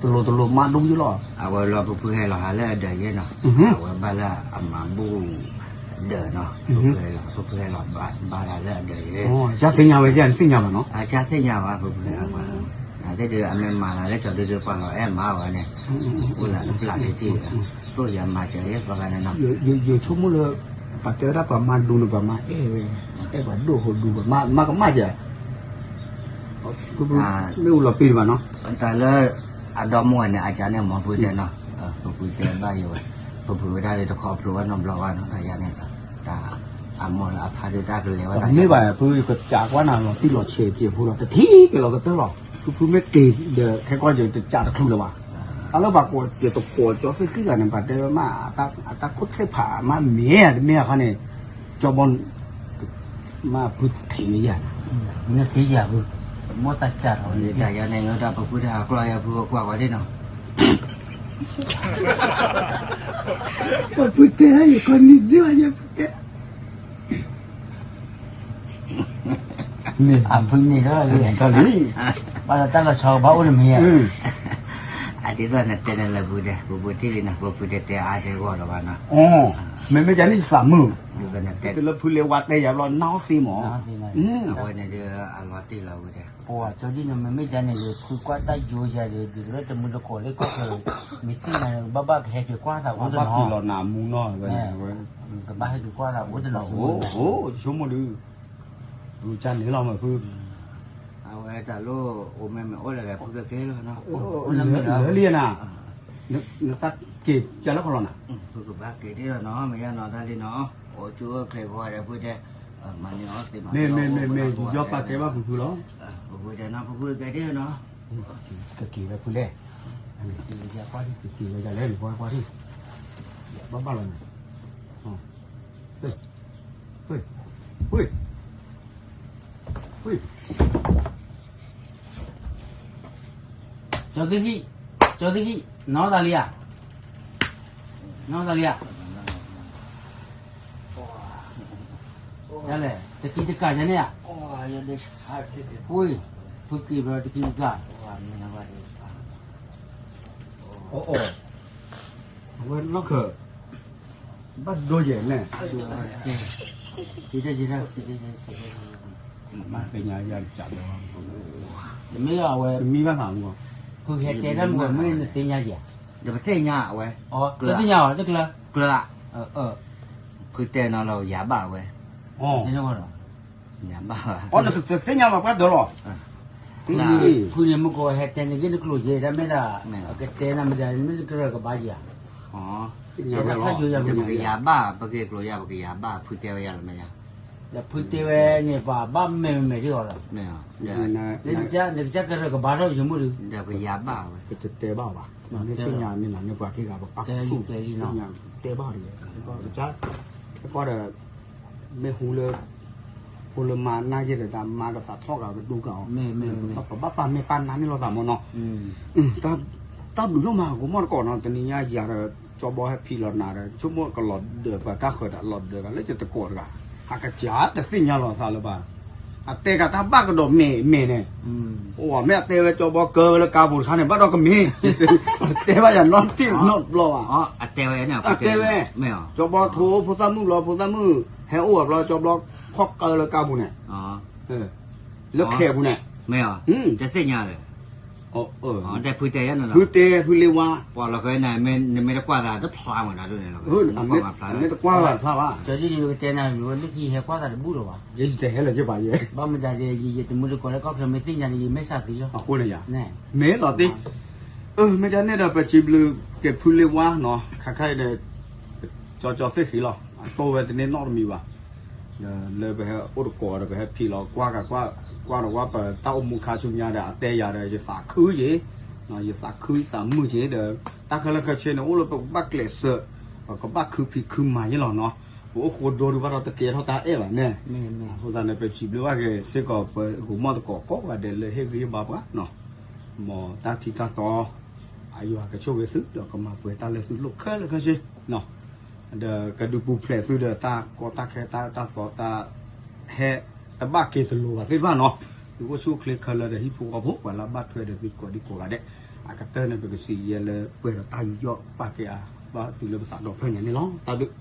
တလိၤတလိၤမါဒူယဲလီၤ, အဝဲလီၤဖုဖုဟဲလီၤဟးလၢအဒၢးယဲနီၤ, အဝဲဘၣ်လၢအမၤဘူၣ် ဒၢးနီၤ, ဖုဖုဟဲလီၤဘါတၢ်လၢအဒၢးယဲ, ကၢ်သ့ၣ်ညါဝဲ ကၢ်သ့ၣ်ညါဘၣ်နီၤ, အကၢ်သ့ၣ်ညါဘၣ် ဖုဖု, အသ့ၣ်ဒုးအမ့ၢ်မၤလၢကၠီဒုဒုပှၤလီၤအဲၣ်မၤဝဲန့ၣ်, အိၣ်လၢတပျၢ်တထံၣ်, သိၣ်ယၤမၤစၢၤယဲပှၤဂၤန့ၣ်နီၤ, ယဆိကမိၣ်လၢ ပှၤတဲဝဲဒၣ်ပှၤမါဒူန့ၣ် ပှၤမါအဲၣ်ဝဲ, အဲၣ်ပှၤဒိၣ်ဟိဒူ ပှၤမါကမၣ်ကဲ ဖုဖု, မ့ၢ်အိၣ်လီၤပ့ၤတဘၣ်နီၤ, တၢ်လၢ အဒီမါဝဲန့ၣ် အကၢ်န့ၣ်မ့ၢ်ဖုတဲနီၤ, ဖုဖုတဲဘၣ်ယဲဝဲ, ဖုဖုဝဲဒၣ်လၢတခီဖျိဝဲနီတဘျီဘၣ်နီၤ တၢ်ယၤန့ၣ်, တၢ်အမိၢ်လၢအဖါဒုးတၢ်ကလဲၤဝဲတၢ်, မ့ၢ်ဘၣ်ဖုကစးကွၢ်နၤလီၤတံၢ်လီၤဆဲးကဲးဖိလီၤ တထံၣ်က့ၤလီၤကတၢၢ်လီၤ, ဖုဖုမ့ၢ်က့ၤဒီး ခဲကီၢ်ယတစးတချုးလၢၤဘၣ်, တၢ်လၢပှၤကိးက့ၤတကိးကၠီသ့ၣ်ဃံဂၤန့ၣ် ပှၤတဲဝဲမး အတၢ်ခိၣ်သ့ၣ်ဖးမးမ့ၢ်တမ့ၢ်အခါန့ၣ်, ကၠီဘီ မ့ၢ်ဖုထံးန့ၢ်ယၤ, နထံၣ်ယၤဖု, မိၢ်သးစးထီၣ်န့ၣ် တၢ်ယၤန့ၣ် တၢ်ဖုဖုတၢ်ဟးကျီယၤဖုကွၢ်ကွၢ်ဒ်နီၤ, ပှၤဖုတဲယကီးနံၤသ့ဝဲယဖုတဲ, အဖုန့ၣ်ထီၣ်လံ, ဘၣ်လီၤတၢ်လီၤဆီဘၣ်အိၣ်တမံၤဧါ, အဒ်သိးနတဲန့ၣ်လၢဖုတဲ ပဖုထံၣ်လံနီၤ ပဖုတဲတဲအါတဲဂီၢ်လီၤဘၣ်နီၤ, မ့မ့ၢ်ယၤန့ၣ်ယသးမုာ်, ဒ်သိးနတဲလၢဖုလ့ဝါတဲယၤဘျီ နီသ့မး, အဝဲန့ၣ်ဒုးအလီၤတံၢ်လီၤဝဲတဲ, ပှၤကၠီဒ်န့ၣ် မ့မ့ၢ်ယၤန့ၣ်ဒီး ဖုကွၢ်တၢ်ယိယၤဒီး ဒ်သိးလၢတမုၢ်တကိးလၢကီၢ်ချၢ, မ့ၢ်သ့ၣ်ညါန့ၣ် ဘၣ်ဘၣ်ကဟဲက့ၤကွၢ်သးအိၣ်တနီၤ, ကဘၣ်ဟဲက့ၤကွၢ်သးအိၣ်တနီၤ, အိၣ်ဆိကမိၣ်ဒုး ကန့ၣ်လီၤမ့ၢ်ဖု, အဝဲတၢ်လိၣ်အိၣ်မ့ၢ်မ့ၢ်အိၣ်လၢဖုကကဲလီၤနီၤ, လၢလံနၤ, နတၢ်က့ၤကလၢခီလီၤနၤ, ဖုကဘၣ်က့ၤဒ်လီၤနီၤ မ့ၢ်ယါနီၤတၢ်လံနီၤ, အိၣ်ကၠိအၢချ့ဂီၤဒီးဖုတဲ, မၤန့ၢ်အီၣ်သ့မၤန့ၢ်အီၣ်မ့ၢ်မ့ၢ် ယီၤပာ်ကဲဘၣ်ဖုဖုလီၤ, ဖုတဲနီၤ ဖုဖုကဲဒ်နီၤ, ကက့ၤဝဲဖုလဲၣ်, ကက့ၤဝဲဒ်လဲၣ် နကွၢ်ကွၢ်ဒ်, ဘၣ်ဘၣ်လီၤန့ၣ် ကၠီသဟံၣ်, ကၠီသဟံၣ်, နီၢ်သးလံဧါ, နီၢ်သးလံဧါ, ဒ်လဲၣ် တကံတကးယၤန့ၣ်ဧါ, ဖုက့ၤဘျီတကံတကး, အဝဲလီၢ်ခၢၣ် ဘၣ်ဒိယဲၢ်န့ၣ်, သ့ၣ်ညါယၤတကးဒီး, တမ့ၢ်အဝဲ, မံဘၣ်သးမုၢ်, ဖုဟဲတဲတၢ်မုၢ်မ့ၢ်နသ့ၣ်ညါယဲၢ်, ဒီးပသ့ၣ်ညါအဝဲ, တသ့ၣ်ညါအီၤတကျၢၤ, ကျၢၤ, ဖုတဲနီၤလီၤယၤဘၣ်ဝဲ, ယၤဘၣ်, နကသ့ၣ်ညါဘၣ်ပှၤဒၢလီၤ ဖုန့ၣ်မ့ၢ်ကီးဟဲတဲန့ၣ်ဂ့ၢ်နကျိၤယဲၢ် တၢ်မ့ၢ်ဒၣ်, ကတဲနၤမ့ၢ်ဒၣ် မ့ၢ်ကရၢၢ်ကဘၣ်ယၤ, ပကယၤဘၣ် ပက့ၤကျိၤယၤ ပကယၤဘၣ် ဖုတဲဝဲယၤလီၤမ့ၢ်ယၤ, ဒီးဖုတဲဝဲန့ၣ် ပှၤဘၣ်မဲာ်မဲာ်ဒ်အီၤလီၤ, နကစၢ်ကရၢၢ်ကဘၣ်ထီၣ်ယမုၢ်ဒီး, ဒီးပယၤဘၣ်ဝဲ, ပတတဲဘၣ်ဘၣ်, မ့ၢ်သ့ၣ်ညါန့ၣ်လီၤ န့ၣ်ပှၤက့ၤဂၤပပာ်ခူၣ်, တဲဘၣ်တဂ့ၤ, ကဒီး မ့ၢ်ဟူလၢ ဖိလၢမါနၢ်ယဲၢ်ဒီး တၢ်မါကသးထီၣ်ဂၤကဒိဂၤအီၤ, ပဘၣ်ပာ်မ့ၢ်ပာ်နါန့ၣ်လိာ်သးမ့ၢ်နီၤ, တၢ်ဘျုးဒိၣ်မး ကမီၢ်တကိးနီၤ တနံၤညါယၤဒီး ကၠီဘီဟဲဖံးလီၤနၤဒီး ဆိကမိၣ်ကလီၤဒၢးပှၤကါဃၢၤဒီး လီၤဒၢးဂၤလၢယတကိးတဂၤ, အကစၢ်တသ့ၣ်ညါလီၤသးလၢၤဘၣ်, အတဲကးတၢ်ဘၣ်ကဒီးမဲာ်မဲာ်န့ၣ်, အိၣ်မ့ၢ်အတဲဝဲကၠီဘီကၢဝဲလၢကါပူၤတခါန့ၣ် ဘၣ်ဒီးကမ့ၢ်, တဲဘၣ်ယၤနီတဘျီဘၣ်, အတဲဝဲ, ကၠီဘီထိဖိသၣ်မုၣ်ဘျီ ဖိသၣ်မုၣ် ဟဲအိၣ်ဝဲဘျီ ကၠီဘီ ဖီၣ်ကၢလၢကါပူၤန့ၣ်, လၢခဲပူၤန့ၣ်, မ့ၢ်, တသ့ၣ်ညါလၢၤ, ဖုတဲ ဖုလ့ဝါ, ပှၤလီၤဃဲန့ၣ် နမ့ၢ်တကွၢ်သးတဖျါမးဒၣ်ဒ်န့ၣ်လီၤ, မ့ၢ်တကွၢ်သးတဖျါဘၣ်, ကတဲနၤ လၢခံဟဲကွၢ်သးတဘူၣ်လၢၤဘၣ်, ယဲယတဟဲလၢၤက့ၤဘၣ်ယဲ, ဘၣ်မတၤဒီး ယတမုၢ်တကိးလၢကီၢ်ချၢမ့ၢ်သ့ၣ်ညါန့ၣ် ယမ့ၢ်စၢ်သ့လီၤ, အဃိန့ၣ်ယၤ, မ့ၢ်လီၤတံၢ်, မ့ၢ်ဒ်န့ၣ်ဒီး ပစံးဘျုးက့ၤဖုလ့ဝါနီၤ ခါခါအံၤန့ၣ်, ကၠီကၠီသ့ၣ်ဃံလီၤ အတိၢ်ဝဲတန့ၢ်နီတမံၤဘၣ်, ဒီးလၢပဟဲအိၣ်တကိးဒီး ပဟဲဖံးလီၤ ကွၢ်ကကွၢ်, ကွၢ်ဒီးဝဲပတၢ်အိၣ်မူခါဆူညါဒီး အတဲယၤဒီး ယသးခုယ့ၣ်, ယသးခုယသးမုာ်ယ့ၣ်ဒီး တၢ်ခဲလၢာ်ခဲဆ့န့ၣ် အိၣ်လၢပကဘၣ်ကျဲးစၢး, ပကဘၣ်ခုဖံးခုမၤယ့ၣ်လီၤနီၤ, ပအိၣ်ဃိဒိဒီးဘၣ်ဒီးတကဲထီၣ်တၢ်အဲၣ်ဘၣ်န့ၣ်, အဃိသတးန့ၣ် ပစံးဘျုးဘၣ်က့ၤစ့ၢ်ကီး ပကမီၢ်သကိးကိးဂၤဒဲးလၢဟ့ၣ်ဂံၢ်ဟ့ၣ်ဘါပှၤနီၤ, မ်တၢ်ထံတၢ်တီ အယွၤကဆိၣ်ဂ့ၤသု ဒီးကမၤပှဲၤတၢ်လၢသုလိၤခဲလၢာ်ခဲဆ့, ဒီးကဒုးပူၤဖျဲးသုဒီးတၢ်ကီတၢ်ခဲတၢ်အၢတၢ်သီတၢ် ဟဲတဘၣ်က့ၤတလိၤဘၣ်သ့ၣ်တဖၣ်နီၤ, သုအိၣ်ဆူၣ်အိၣ်ချ့ခဲလၢာ်ဒီးဟံၣ်ဖိဃီဖိ ပှၤလၢအဘၣ်ထွဲဒီးသုကိးဒံကိးဂၤဒဲး, အကတၢၢ်န့ၣ် ပကစံးယဲလၢပှဲၤဒီးတၢ်ယူးယီၣ်ပာ်ကဲအါဘၣ်သုလၢပသးဒီဖျၢၣ်ညါန့ၣ်လီၤ. တၢ်ဘျုး